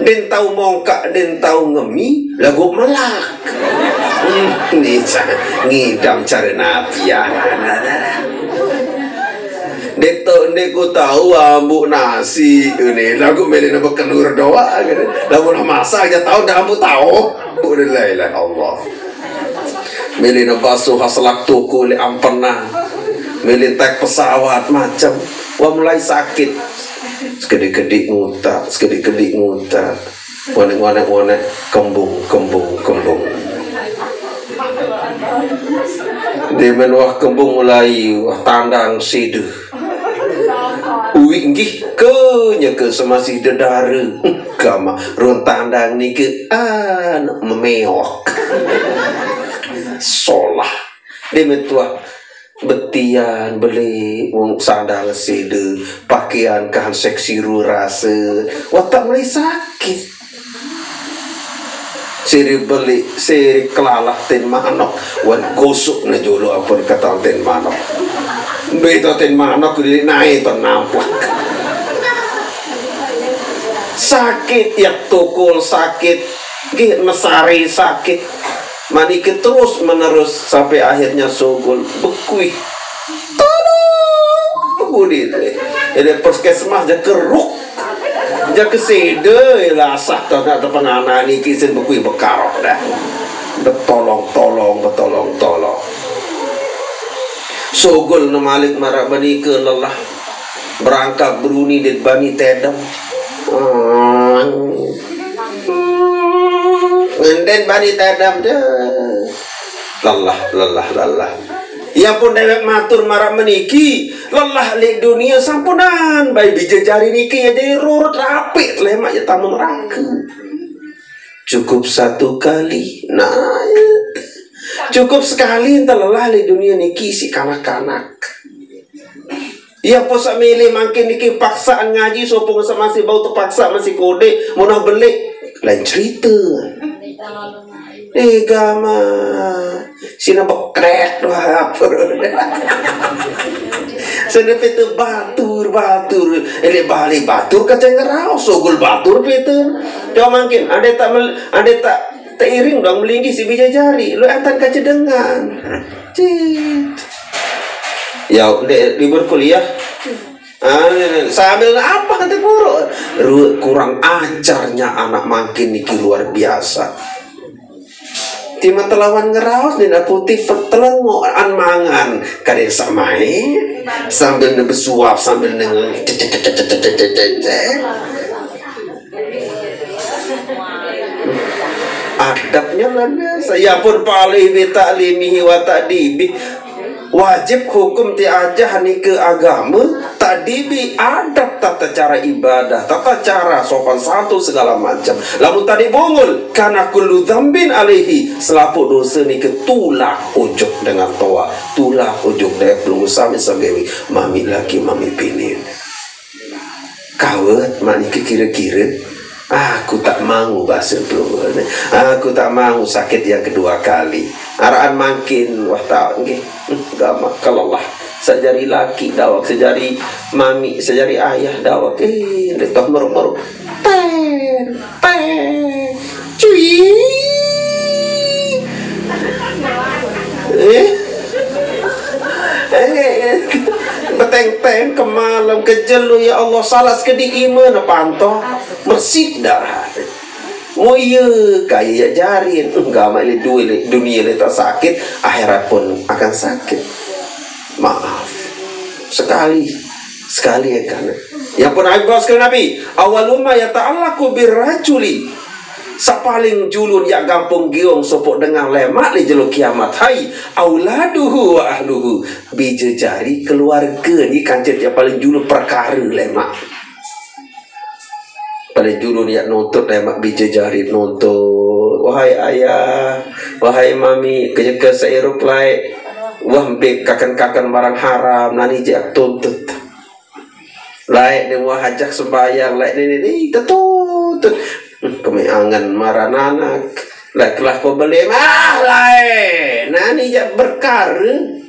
Den tahu mongkak, den tahu ngemi, lagu melak. Hmm, ni ca-, ngidam cara nabi ya. Dek tu, dek ku tahu ambu nasi ni, lagu milih nama kenur doa gitu. Lagu lah masak aja tahu dah ambu tahu. Udah lah, ilah Allah. Milih na basuh haselak tuku le ampena. Milih tek pesawat macam. Wah, mulai sakit. Sekedik-kedik ngutak, sekedik-kedik ngutak. Ngonek, ngonek, ngonek, kembung, kembung, kembung. Di menuah kembung mulai wah tandang sidu. Uwi nggih ke nyeke semasih dedare. Gama run tandang nike an memeok. Solah. Di metuah betian beli wong sandang sede, pakaian kahan seksi rurase. Watak mulai sakit. Siri beli, siri kelalah tin manok. Wan gosok na jolo ampun kata tin manok. Beto tin manok di naik to nampak. Sakit ya tukul sakit. Gih mesari sakit. Manike terus menerus sampai akhirnya sogol bekuih. Tolong! Budi. Jadi puskesmas dia keruk. Jaka sida, ilah asah tau nak tepengana niki sin bekui bekarok dah. Betolong-tolong, betolong-tolong. Sogol ne malik marak benika lelah. Berangkak beruni dit bani tedem. Hmm. Ngenden bani tedem deh. Lelah, lelah, lelah. Ia pun dewek matur marak meniki, lelah lek dunia sampunan bai bija jari niki ya jadi rurut rapik lemak ya tamu neraka. Cukup satu kali. Nah, ya. Cukup sekali ente lelah lek dunia niki si kanak-kanak. Ia pun sak milih mangkin niki paksaan ngaji sopung sak masih bau terpaksa masih kode munah belik lain cerita. Eh, gama. Sina bekrek doa apa? Sina pita batur, batur. Ele bali batur kacang ngerau, sogol batur pita. Coba mangkin, ada tak mel-, ada tak teiring dong melinggi si bija jari. Lu atan kaca dengan. Cit. Ya, dek libur kuliah. Ah, sambil apa kata guru? Ru-, kurang ajarnya anak mangkin niki luar biasa. Tima telawan ngeraos dina putih petelengoan mangan. Kadang sak main sambil ne besuap sambil ne adabnya luar biasa. Ya pun paling bi taklimihi wa ta'dibi. Wajib hukum ti ajah nike agama, tadi bi adab tata cara ibadah, tata cara sopan santun segala macam. Lamun tadi bungul, karena kullu dzambin alaihi, selapuq dose nike tulak ujuk dengan toaq, tulak ujuk dewek pelungguh sami sebewi, mami laki, mami bini. Kawet, mak niki kira-kira, aku tak mau base pelungguh. Aku tak mau sakit yang kedua kali. Araan mangkin, wah tak, nggih. Hmm, gamaq, kalelah. Sajari laki dawak, sajari mami, sajari ayah dawak. Eh, dia toh meruk-meruk. Ten, ten, cuy. Eh, eh, beteng-teng ke malam, ke jelu, ya Allah, salah sekedi ime ne panto, mersik darah. Oh iya, kaya yak jarin. Enggak, mak le dua le, dunia le tak sakit, akhirat pun akan sakit. Maaf. Sekali, sekali akan. Yang pun Nabi bawa sekali Nabi, awaluma yata'allaku birrajuli. Sapaling julun yak gampung giong sopok dengah lemak le jelo kiamat. Hai, auladuhu wa ahluhu. Bija jari keluarga ni kancet yak paling julun perkara lemak. Paling julun yak nuntut lemak bija jari nuntut. Wahai ayah, wahai mami, kenyeke seirup lai. Wah, mbek kaken-kaken barang haram, nani jak tuntut. Lai ni wah ajak sembayang, lai ni, ni, ni, tetuntut. Hmm, kami angen marah nanak. Lai kelah pembeli, ah, lai. Nani jak berkara.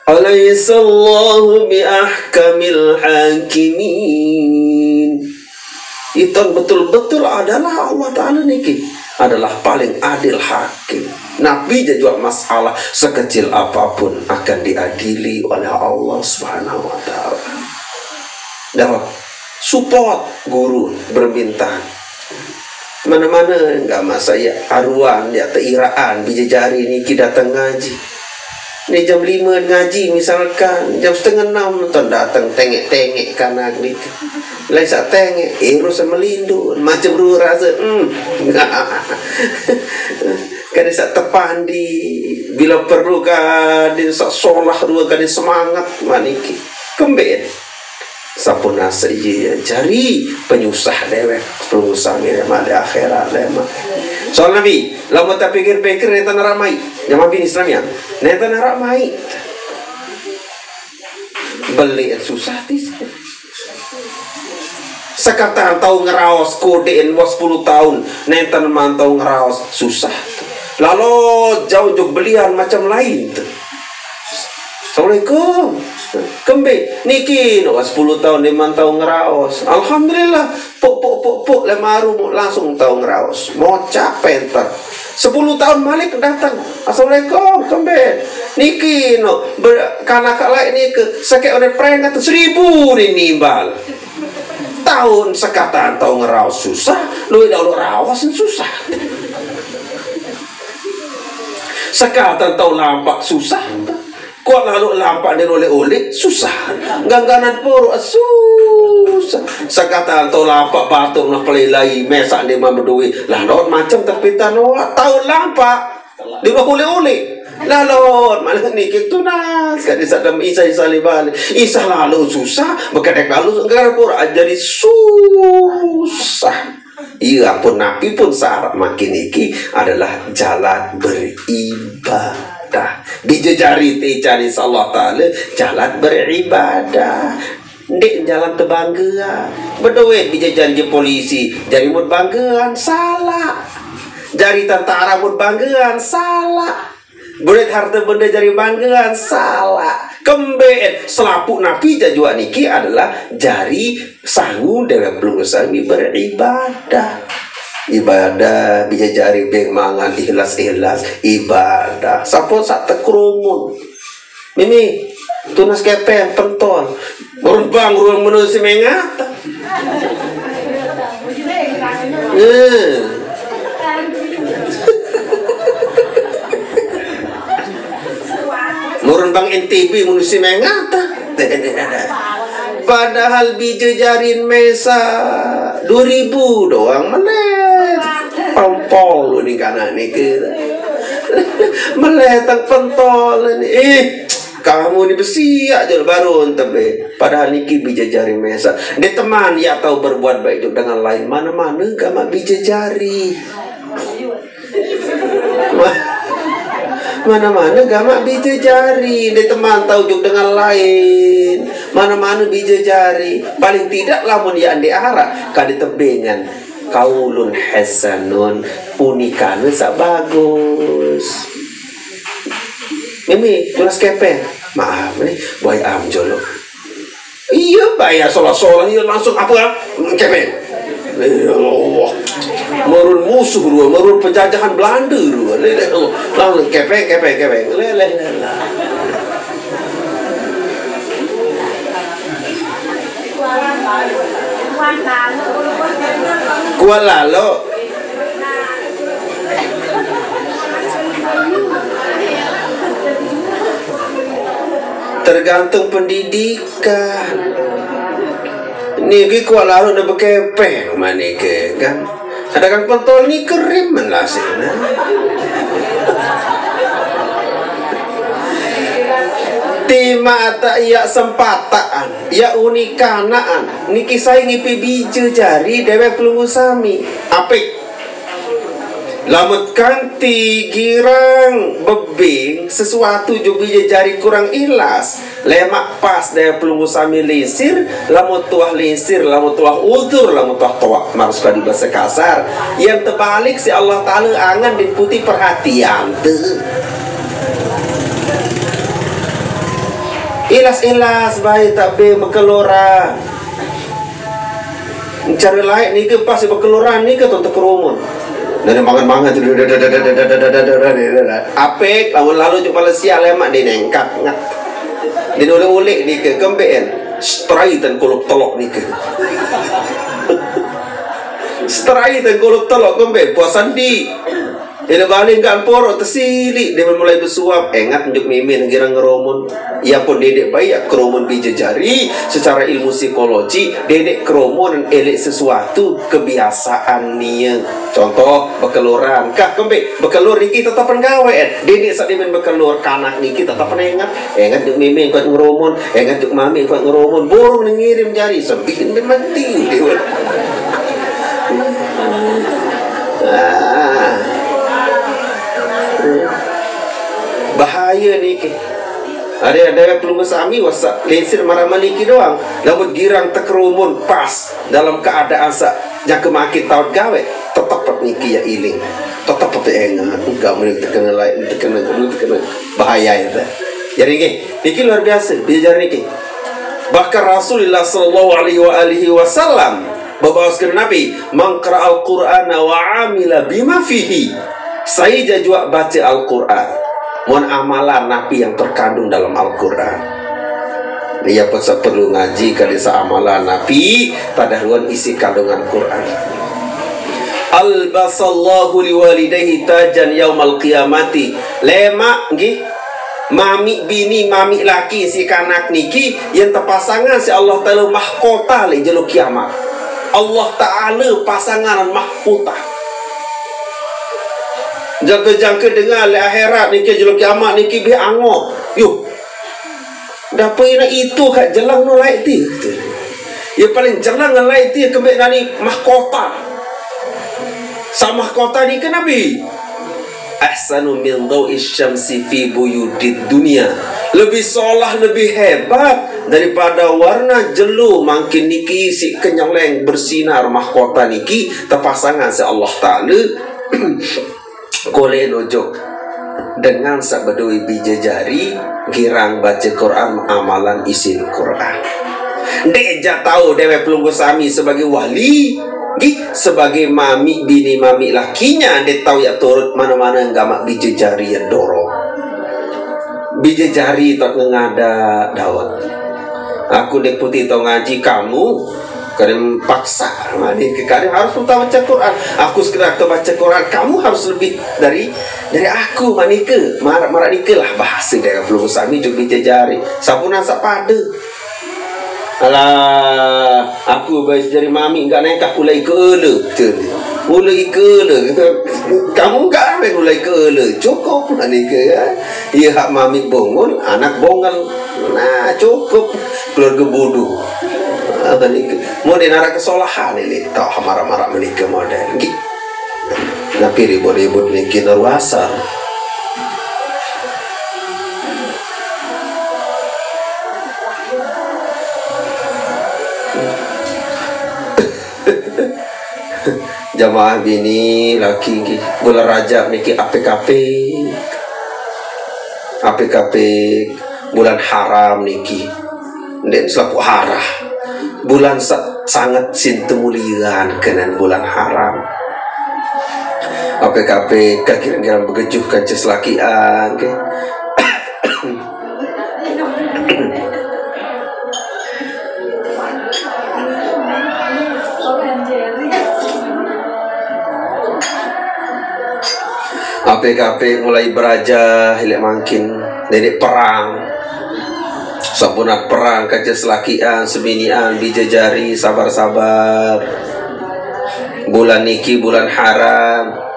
Alaisallahu bi ahkamil hakimin. Iton betul-betul adalah Allah Ta'ala niki adalah paling adil hakim. Nabi jajua masalah sekecil apapun akan diadili oleh Allah Subhanahu wa Ta'ala. Dah, support guru berbintang. Mana-mana enggak masa ya aruan, ya teiraan, bija jari niki datang ngaji. Ni jam lima ngaji misalkan, jam setengah enam nonton datang tengek-tengek kanak niki. Lain sak tengek, eh, rasa melindun, macam rua rasa, hmm. Kada sak tepandi, bila perlu kada sak solah dua kada semangat maniki. Kembet. Sampun asa iya jari penyusah dewek, pelungguh sami lemak di akhirat lemak. Soal Nabi, lamun tapikir-pikir nenten ramai. Jamaah bin Islam ya, nenten ramai. Beli susah tis. Sekatan tau ngeraos kodeen wah sepuluh tahun, nenten man tau ngeraos susah. Lalu jauh juk belian macam lain tu. Assalamualaikum. Kembe, niki no sepuluh tahun dia man tau ngeraos. Alhamdulillah. Pok, pok, pok, pok, le maru mu langsung tau ngeraos. Mocak penter. Sepuluh tahun malik datang. Assalamualaikum, kembe. Niki no, ber-, kanak lain niki, sakit oleh prank atau seribu ni nimbal. Tahun sekatan tau ngeraos susah, lu dah lu raos susah. Sekatan tau lampak susah. Kuat lalu lampak dia oleh-oleh susah. Gangganan poro susah. Sekatan tau lampak batuk nak pelilai, mesak dia mampu duit. Lah, lawan macam tapi tanoa tau lampak. Dia oleh-oleh. Lalu malah ni kita tunas kan, isa dem isa, isa libal. Isa lalu susah, bekadek lalu segala poro jadi susah. Iya, ampun, napi pun syarat makin iki adalah jalan beribadah. Bija jari tecani Allah Ta'ala jalan beribadah. Ndik jalan tebanggaan. Beduit bija janji polisi, jari mut banggaan, salah. Jari tentara mut banggaan, salah. Beduit harta benda jari banggaan, salah. Kembe, selapuq napi jajua niki adalah jari sangu dewek pelungguh sami beribadah. Ibadah, bija jari beng mangan ikhlas-ikhlas, ibadah. Sampun saq tekrumun. Mimi, tunas kepeng, pentol. Murun bang ruang menu si mengat. Eh. Murun bang N T B menu si mengat. Padahal bija jarin mesa dua ribu doang melet. Pentol ni kanak ni ke. Melet tang pentol ni. Eh, kamu ni besiak je baru tebe. Padahal niki bija jari mesa. Dia teman ya tahu berbuat baik juga dengan lain. Mana-mana gamaq bija jari. Mana-mana gamaq bija jari. Dia teman tahu juga dengan lain. Mana-mana bija jari. Paling tidak lamun ya ande araq kada tebengan. Kaulun hasanun, punikane saq bagus. Mimi, tunas kepeng. Maaf, ni, buai am jolo. Iya, bayar solah-solah, iya langsung apa? Kepeng. Ya Allah. Merun musuh dua, merun penjajahan Belanda dua. Lele, Allah. Langsung kepeng, kepeng, kepeng. Lele, lele. Kuat lalu. Tergantung pendidikan. Niki kuat lalu udah bekepeng manike kan. Ada kang pentol ni kerim lah sini. Tima tak iya sempataan, iya unikanaan. Niki saya ngipi bija jari dewek pelungguh sami. Apik. Lamun kanti girang bebing sesuatu jo bija jari kurang ikhlas, lemak pas dewek pelungguh sami lingsir, lamun tuah lingsir, lamun tuah udur, lamun tuah toak, maksud kadi bahasa kasar. Yang terbalik si Allah Ta'ala angan diputi perhatian tuh. Ikhlas-ikhlas baik tapi bekeluran. Cara lain nike pas bekeluran nike tuh tekerumun. Dan mangan-mangan tuh. Apik, lalu-lalu cuma Malaysia lemak di nengkak. Di ulik-ulik nike kembean. Strai dan kolok telok nike. Strai dan kolok telok kembe puasan di. Ila balik kan poro tesili dia mulai besuap. Engat njuk mimin girang ngeromun. Ia pun dedek baik ya keromun bija jari secara ilmu psikologi, dedek keromun elik sesuatu kebiasaan nia. Contoh bekeluran. Kah kembe bekelur niki tetap gawe. Dedek sak dimen bekelur kanak niki tetap engat. Engat njuk mimin kuat ngeromun, engat njuk mami kuat ngeromun. Burung ngirim jari sembihin mati. Ah. Bahaya niki. Ada ada pelungguh sami wasak lingsir marah maniki doang. Lamun girang tekerumun pas dalam keadaan sa jangka makin taut gawe, tetep niki ya iling. Tetep engat, enggak boleh terkena lain, terkena dulu terkena bahaya itu. Jadi niki, niki luar biasa, belajar niki. Bahkan Rasulullah sallallahu alaihi wa alihi wasallam bebaoskeun Nabi, "Man qara'al Qur'ana wa amila bima fihi." Saya jajua baca Al-Qur'an. Mun amalan napi yang terkandung dalam Al-Qur'an. Ia pesa perlu ngaji ka desa amalan napi tadahuan isi kandungan Quran. Albasallahu liwalidayhi tajan yaumal qiyamati. Lemak nggih. Mami bini, mami laki si kanak niki yang terpasangan si Allah Ta'ala mahkota le jelo kiamat. Allah Ta'ala pasangan mahkota. Jangka-jangka dengar le akhirat niki jelo kiamat niki bih angoh. Yuh. Dapa ina itu kak jelang no lai ti. Ya paling jelang lai ti kembe nani mahkota. Sa mahkota ni ke Nabi. Ahsanu min dawi syamsi fi buyutid dunia. Lebih solah, lebih hebat daripada warna jelo mangkin niki si kenyeleng bersinar mahkota niki terpasangan si Allah Ta'ala. Kole nojok dengan sabedoi bija jari girang baca Quran amalan isin Quran. Dek ja tahu dewe pelungguh sami sebagai wali, gih sebagai mami bini mami lakinya dek tahu ya turut mana-mana gamak bija jari ya dorong. Bija jari tak ngada dawat. Aku dek putih tau ngaji kamu. Kadang paksa, mani ke kadang harus minta baca Quran. Aku sekedar ke baca Quran, kamu harus lebih dari dari aku, mani ke marak marak nike lah bahasa daerah belum sami juga jajari. Sapunan sapada. Alah, aku baik jari mami enggak naik aku lagi ke ele. Mulai ke ele. Kamu enggak naik mulai ke ele. Cukup, mani ke ya. Iya hak mami bongol, anak bongol. Nah, cukup keluarga bodoh. Apa ni? Mau dia narak kesalahan ini. Tak marah-marah menikah model. Nggih. Napi ribut-ribut niki nerwasa. Jamaah bini laki nggih. Bulan Rajab niki apik-apik. Apik-apik bulan haram niki. Ndeq selapuq harah. Bulan sa-, sanget sing temulian kenen bulan haram. Apik-apik kaki-kaki begejuh kance selakian, nggih. Apik-apik mulai berajah leq mangkin, ndeq perang. Sampunat perang kance selakian, sebinian, bije jari, sabar-sabar. Bulan niki bulan haram.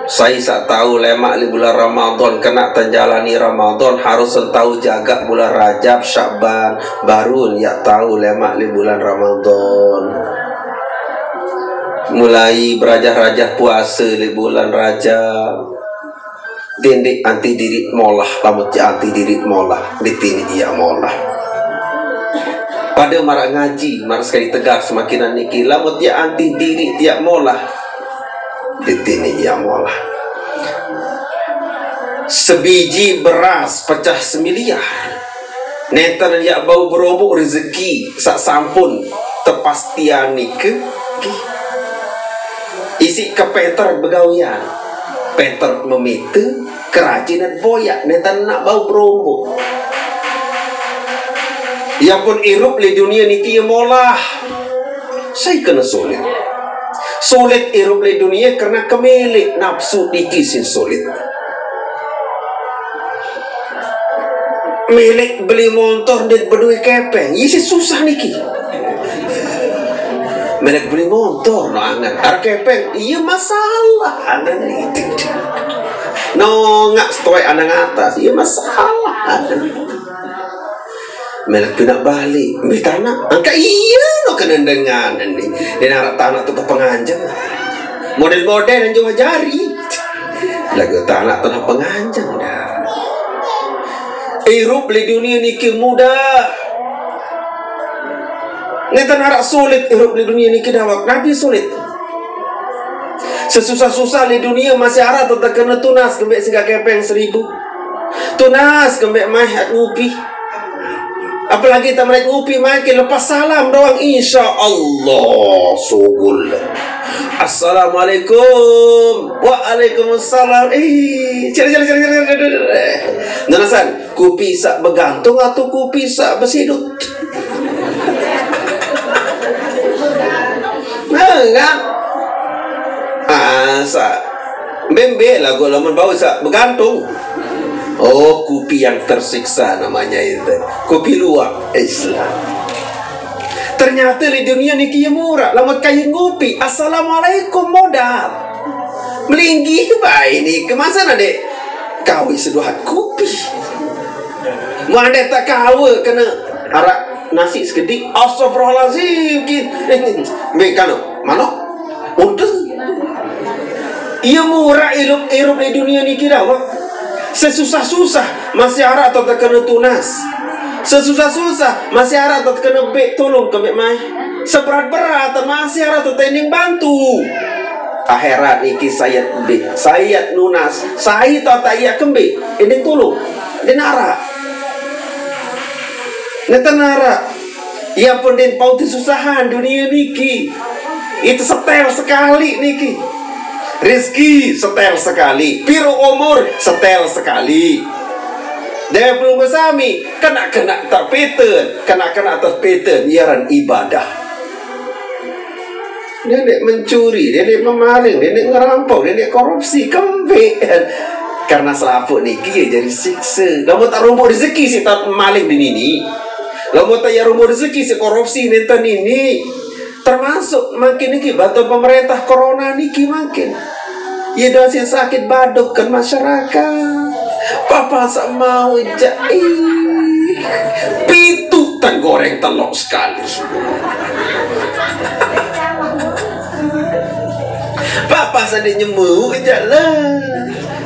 Sai saq tao lemaq leq bulan Ramadan, kenaq tenjalani Ramadan, harus tao jagaq bulan Rajab, Sya'ban, baru yaq tao lemaq leq bulan Ramadan. Mulai berajah-rajah puase leq bulan Rajab. Dendeq antih diriq molah, lamun tiaq antih diriq molah, ndeq tiniq yaq molah. Pade maraq ngaji, maraq sekali tegas semakinan niki, lamun tiaq antih diriq tiaq molah, ndeq tiniq yaq molah. Sebiji beras pecah semiliar. Nenten yaq bau beromboq rezeki saq sampun tepastian nike, nggih. Isiq kepenter begawean, penter memite, kerajinan boyaq, nenten naq bau beromboq. Ie pun irup leq dunie niki ie molah. Sai kene sulit. Sulit irup leq dunie karena kemeleq napsu niki sing sulit. Meleq beli montor ndeq bedoe kepeng, ie sing susah niki. Meleq beli montor no angen, araq kepeng, ie masalah angen niki. Nongaq setoeq aneng atas, ie masalah angen. Meleq pinaq bale, mbe tanaq? Angkaq ie no kenen dengan ni. Ndeq naraq tanaq tokol penganjeng. Model-model yang jauh jari. Laguq tanaq tanaq penganjeng dah. Irup leq dunie niki mudah. Nenten araq sulit irup leq dunie niki dawek. Napi sulit? Sesusah-susah leq dunie masih araq tetekene tunas kembeq sengaq kepeng seribu. Tunas kembeq maeh ngupi. Apalagi tamerek ngupi, makin lepas salam doang, insya Allah sugul. Assalamualaikum. Waalaikumsalam. Ih, cere, cere, cere, cere, cere, cere. Nunasan, kupi saq begantung atau kupi saq besidut? Nah, kan? Ah, sa-, mbe-mbe laguq lamun bau saq begantung. Oh, kupi yang tersiksa namanya itu. Kupi luwak Islam. Ternyate leq dunie niki ie muraq. Lamun kayun ngupi, assalamualaikum modal. Melinggih bae nike, masa ndeq kawe seduhat kupi. Mande tekawe kene araq nasi sekediq, astagfirullahalazim, kin. Mbe kano, manok? Unte. Ie muraq irup, irup leq dunie niki dawek. Sesusah-susah masih araq tetekene tunas. Sesusah-susah masih araq tetekene beq tulung kembeq maeh. Seberat-berat masih araq tetening bantu. Akhirat niki sai yaq beq, sai yaq nunas, sai tao taq yaq kembeq, ndeq tulung, ndeq naraq. Nenten araq. Ie pun ndeq paut tesusahan dunie niki. Ite setel sekali niki. Rezeki setel sekali, pire umur setel sekali. Dewek pelungguh sami, kenaq-kenaq tepiten, kenaq-kenaq tepiten, ie aran ibadah. Dendeq mencuri, dendeq memaling, dendeq ngerampok, dendeq korupsi, kembeq. Karena selapuq niki ie jari sikse. Lamun taromboq rezeki siq temaling denini. Lamun tayaq romboq rezeki siq korupsi nenten nini. Termasuk mangkin niki bantuan pemerintah corona niki mangkin. Ie doang siq sakit badoq kan masyarakat. Papa saq mauq jaq, ih, pituq tan goreng telok sekali. Papa saq ndeq nyemauq jaq lah.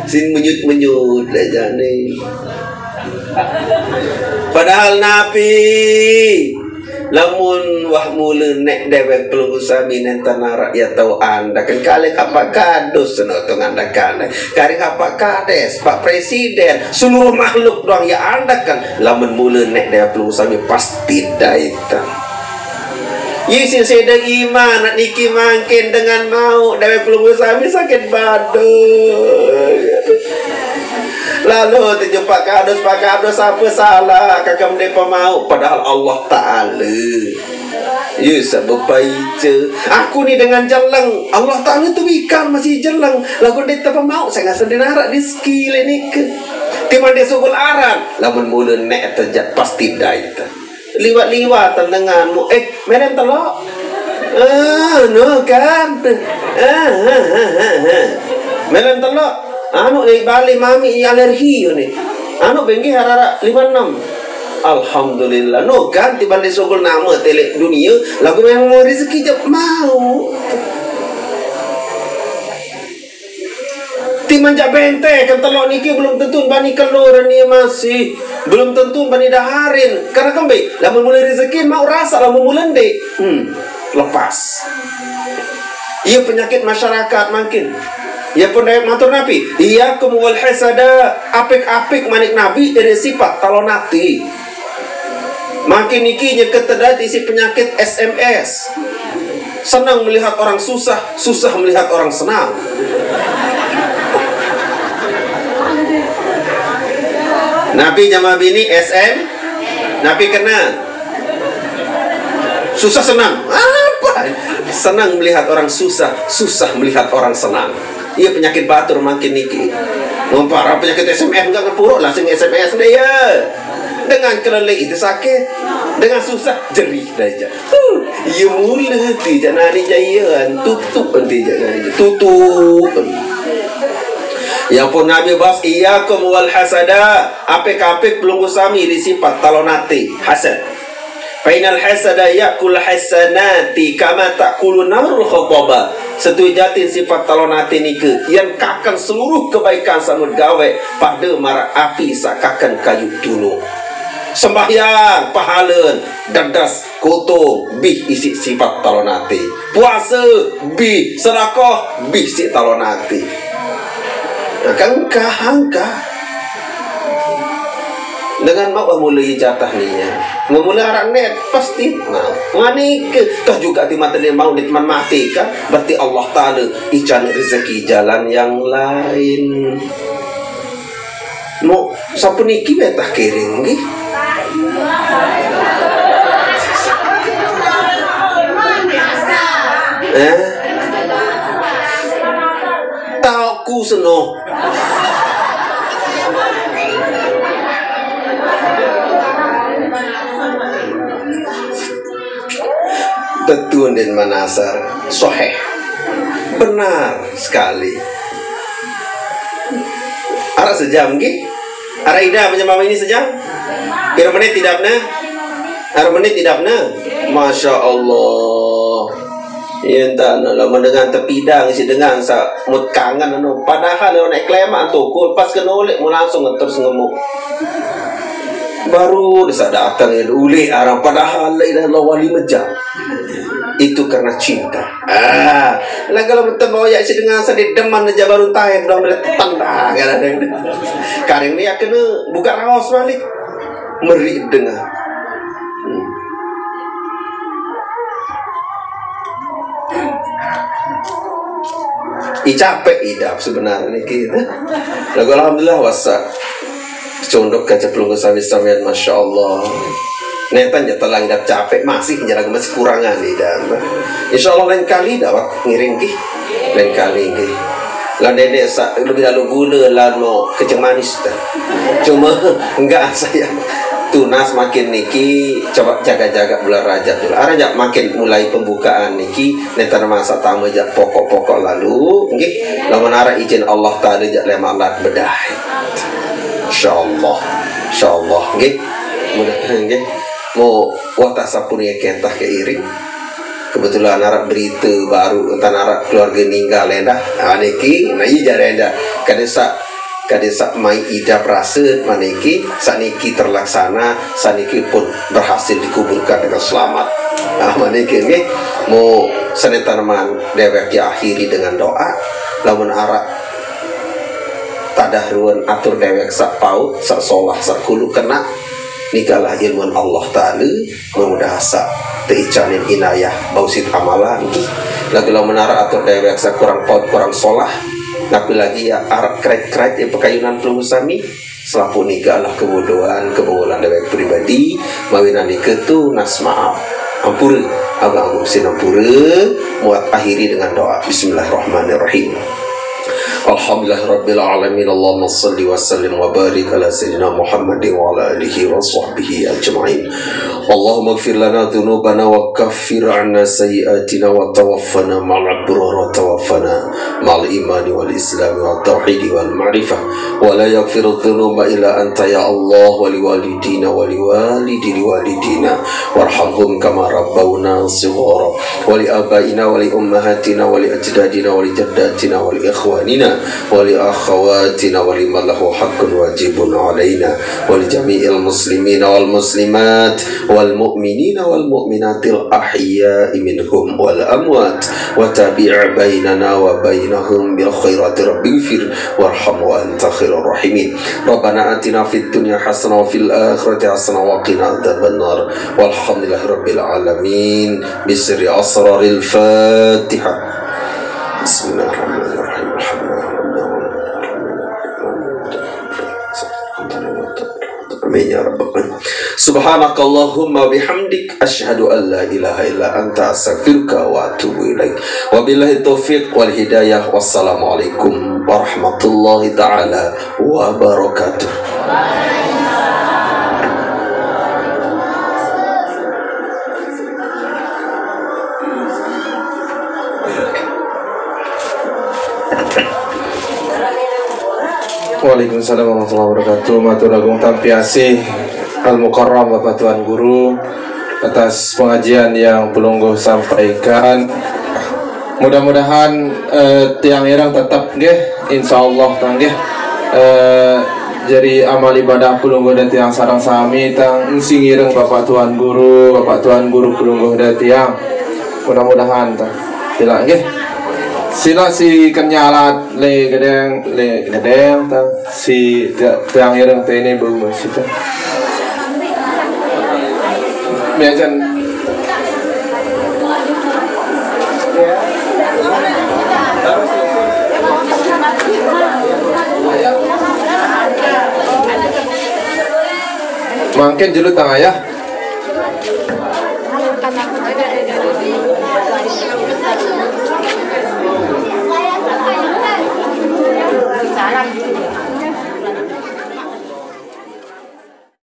Sing menyut-menyut lah jane. Padahal napi? Lamun wah mula nek dewek pelungguh sami nenten arak ya tau andakan. Karing apak kadus seno tu ngandakan. Karing apak kades, pak presiden, seluruh makhluk doang ya andakan. Lamun mula nek dewek pelungguh sami pasti daitan. Ye sing seda iman, nak niki mangkin dengan mau dewek pelungguh sami sakit badan. Lalu tujuh pak kadus, pak kadus apa salah kakak mende pemau, padahal Allah Ta'ala. Ye sebab paice. Aku ni dengan jeleng, Allah Ta'ala tu ikan masih jeleng. Lagu dia tak pemau, saya ngasih dia narak di skill ni ke. Timan dia sugul aran, lamun mula nek terjak pasti daitan. Liwat-liwatan denganmu. Eh, melem telok. Ah, no kan. Ah, ah, ah, ah, ah. Melem telok. Anu, eh, balik mami alergi ni. Anu, bengke harara lima enam. Alhamdulillah. No kan, tiban disugul nama telek dunia. Lagu yang mau rezeki je mau. Timan jak bente kan telok niki belum tentu bani kelur ni masih belum tentu bani daharin. Karena kembe, lamun mulai rezeki mau rasa lamun mulai ndek. Hmm, lepas. Ia penyakit masyarakat makin. Ia pun daya matur nabi. Iya kumul hasada apik-apik manik nabi iri sifat talonati. Makin niki nyeket tedat isi penyakit S M S. Senang melihat orang susah, susah melihat orang senang. Nabi jamaah bini S M, Nabi kena susah senang. Apa? Senang melihat orang susah, susah melihat orang senang. Iya penyakit batur makin niki. Mempara penyakit S M S enggak ngepuruk langsung S M S deh ya. Dengan kelelih itu sakit, dengan susah jerih dah je. Huh, iya mula ti je nari jaian, tutup nanti je nari je, tutup. Ya pun Nabi bas, iyakum wal hasada. Apik-apik pelunggu sami di sifat talonati hasad. Fainal hasada yakul hasanati kama takulu narul khotobah. Setuju jatin sifat talonati nike yang kakan seluruh kebaikan samud gawe pada marak api sakakan kayu tunuk. Sembahyang pahalen dadas koto bih isi sifat talonati. Puasa bih, sedekah bih si talonati. Nah, kan engkah angkah. Dengan mau mulai jatah ninya. Memulai arak net pasti mau. Ngani ke toh juga di mata dia mau di teman mati kan? Berarti Allah Taala ican rezeki jalan yang lain. Mau sapuniki betah kiring nggih. Eh? Tauku seno. Betul den manasar. Soheh. Benar sekali. Arak sejam nggih. Arak ida menyembah ini sejam. Pira menit tidak benar? Arak menit tidak benar? Masya Allah. Iya entah no, lama dengan tepidang si dengan sa mut kangen anu. Padahal lewat naik klemak tu, kul pas kena oleh mu langsung terus ngemuk. Baru desa datang ya ulih arang padahal la ilaha illallah wali mejam. Itu karena cinta. Ah, lah kalau betul mau ya si dengan sedih deman aja baru tahu dong boleh tanda kan. Karing ni akan buka raos balik. Meri dengar. Hmm. I capek idap sebenarnya kita. Lagu alhamdulillah wasa. Condok kaca pelunggu sami samian masya Allah. Netan ya telang idap capek masih jalan masih kurangan idap. Insya Allah lain kali dapat ngiring ki. Lain kali ki. Lah nenek sa, lebih lalu gula lah mau keceng manis dah. Cuma enggak saya tunas makin niki coba jaga-jaga bulan Rajab dulu. Arah jak makin mulai pembukaan niki netan masa tamu jak pokok-pokok lalu nggih. Lamun arah izin Allah Taala jak lemalat bedah. Insyaallah. Insyaallah nggih. Mudah nggih. Mau wata sapun ya kentah keiring. Kebetulan arah berita baru tentang arah keluarga ninggal endah. Ha niki, nah iya jare endah. Kada sa Kade sak mai idap raseut maniki, saniki terlaksana, saniki pun berhasil dikuburkan dengan selamat. Nah, maniki nggih, mu sane taneman dewek ya akhiri dengan doa. Lamun arak tadah ruan atur dewek sak paut, sak solah, sak kulu kena, nikalah ilmun Allah Ta'ala, mudah asa teicanin inayah bausit amalan. Lagi lamun arak atur dewek sak kurang paut, kurang solah, tapi lagi ya arak krek-krek ya pekayunan pelungguh sami, selapuh nika adalah kebodohan, kebobolan dewek pribadi, mawinan nika tunas maaf. Ampura, abang agung sinampura, muat akhiri dengan doa. Bismillahirrahmanirrahim. Alhamdulillahirabbil alamin. Allahumma salli wa sallim wa barik ala sayyidina Muhammadin wa ala alihi wa sahbihi ajma'in. Allahumma ighfir lana dzunubana wa kaffir 'anna sayyi'atina wa tawaffana ma'al abrar wa tawaffana ma'al imani wal islami wa tauhidi wal ma'rifah. Wa la yaghfiru dzunuba illa anta ya Allah, wa liwalidina wa liwalidi liwalidina. Warhamhum kama rabbawna shighara. Wa li abaina wa li ummahatina wa li ajdadina wa li jaddatina wa li ikhwanina wa li akhawatina wa liman lahu haqqun wajibun alaina wa li jami'il muslimina wal muslimat wal mu'minina wal mu'minatil ahya'i minhum wal amwat, wa tabi' bainana wa bainahum bil khairati rabbighfir warham wa anta khairur rahimin. Rabbana atina fid dunya hasanah wa fil akhirati hasanah wa qina adzabannar. Walhamdulillahi rabbil alamin. Bisirri asraril Fatihah. Bismillahirrahmanirrahim. Alhamdulillahirabbil alamin. Amin ya rabbal alamin. Subhanakallahumma bihamdik, asyhadu an la ilaha illa anta, astaghfiruka wa atubu ilaik. Wabillahi taufiq wal hidayah. Wassalamualaikum warahmatullahi taala wabarakatuh. Waalaikumsalam warahmatullahi wabarakatuh. Matur agung tampi asih Al Mukarram Bapak Tuan Guru atas pengajian yang pelungguh sampaikan. Mudah-mudahan eh, tiang ireng tetap nggih, insyaallah tah nggih. Eh, jadi amal ibadah pelungguh dan tiang sareng sami tang sing ireng Bapak Tuan Guru, Bapak Tuan Guru pelungguh dan tiang. Mudah-mudahan tah. Sila nggih. Sila si kenyalat le gedeng, le gedeng tah. Si tiang ireng tene bau masih tah. Biajan. Mangkin julu tang ayah.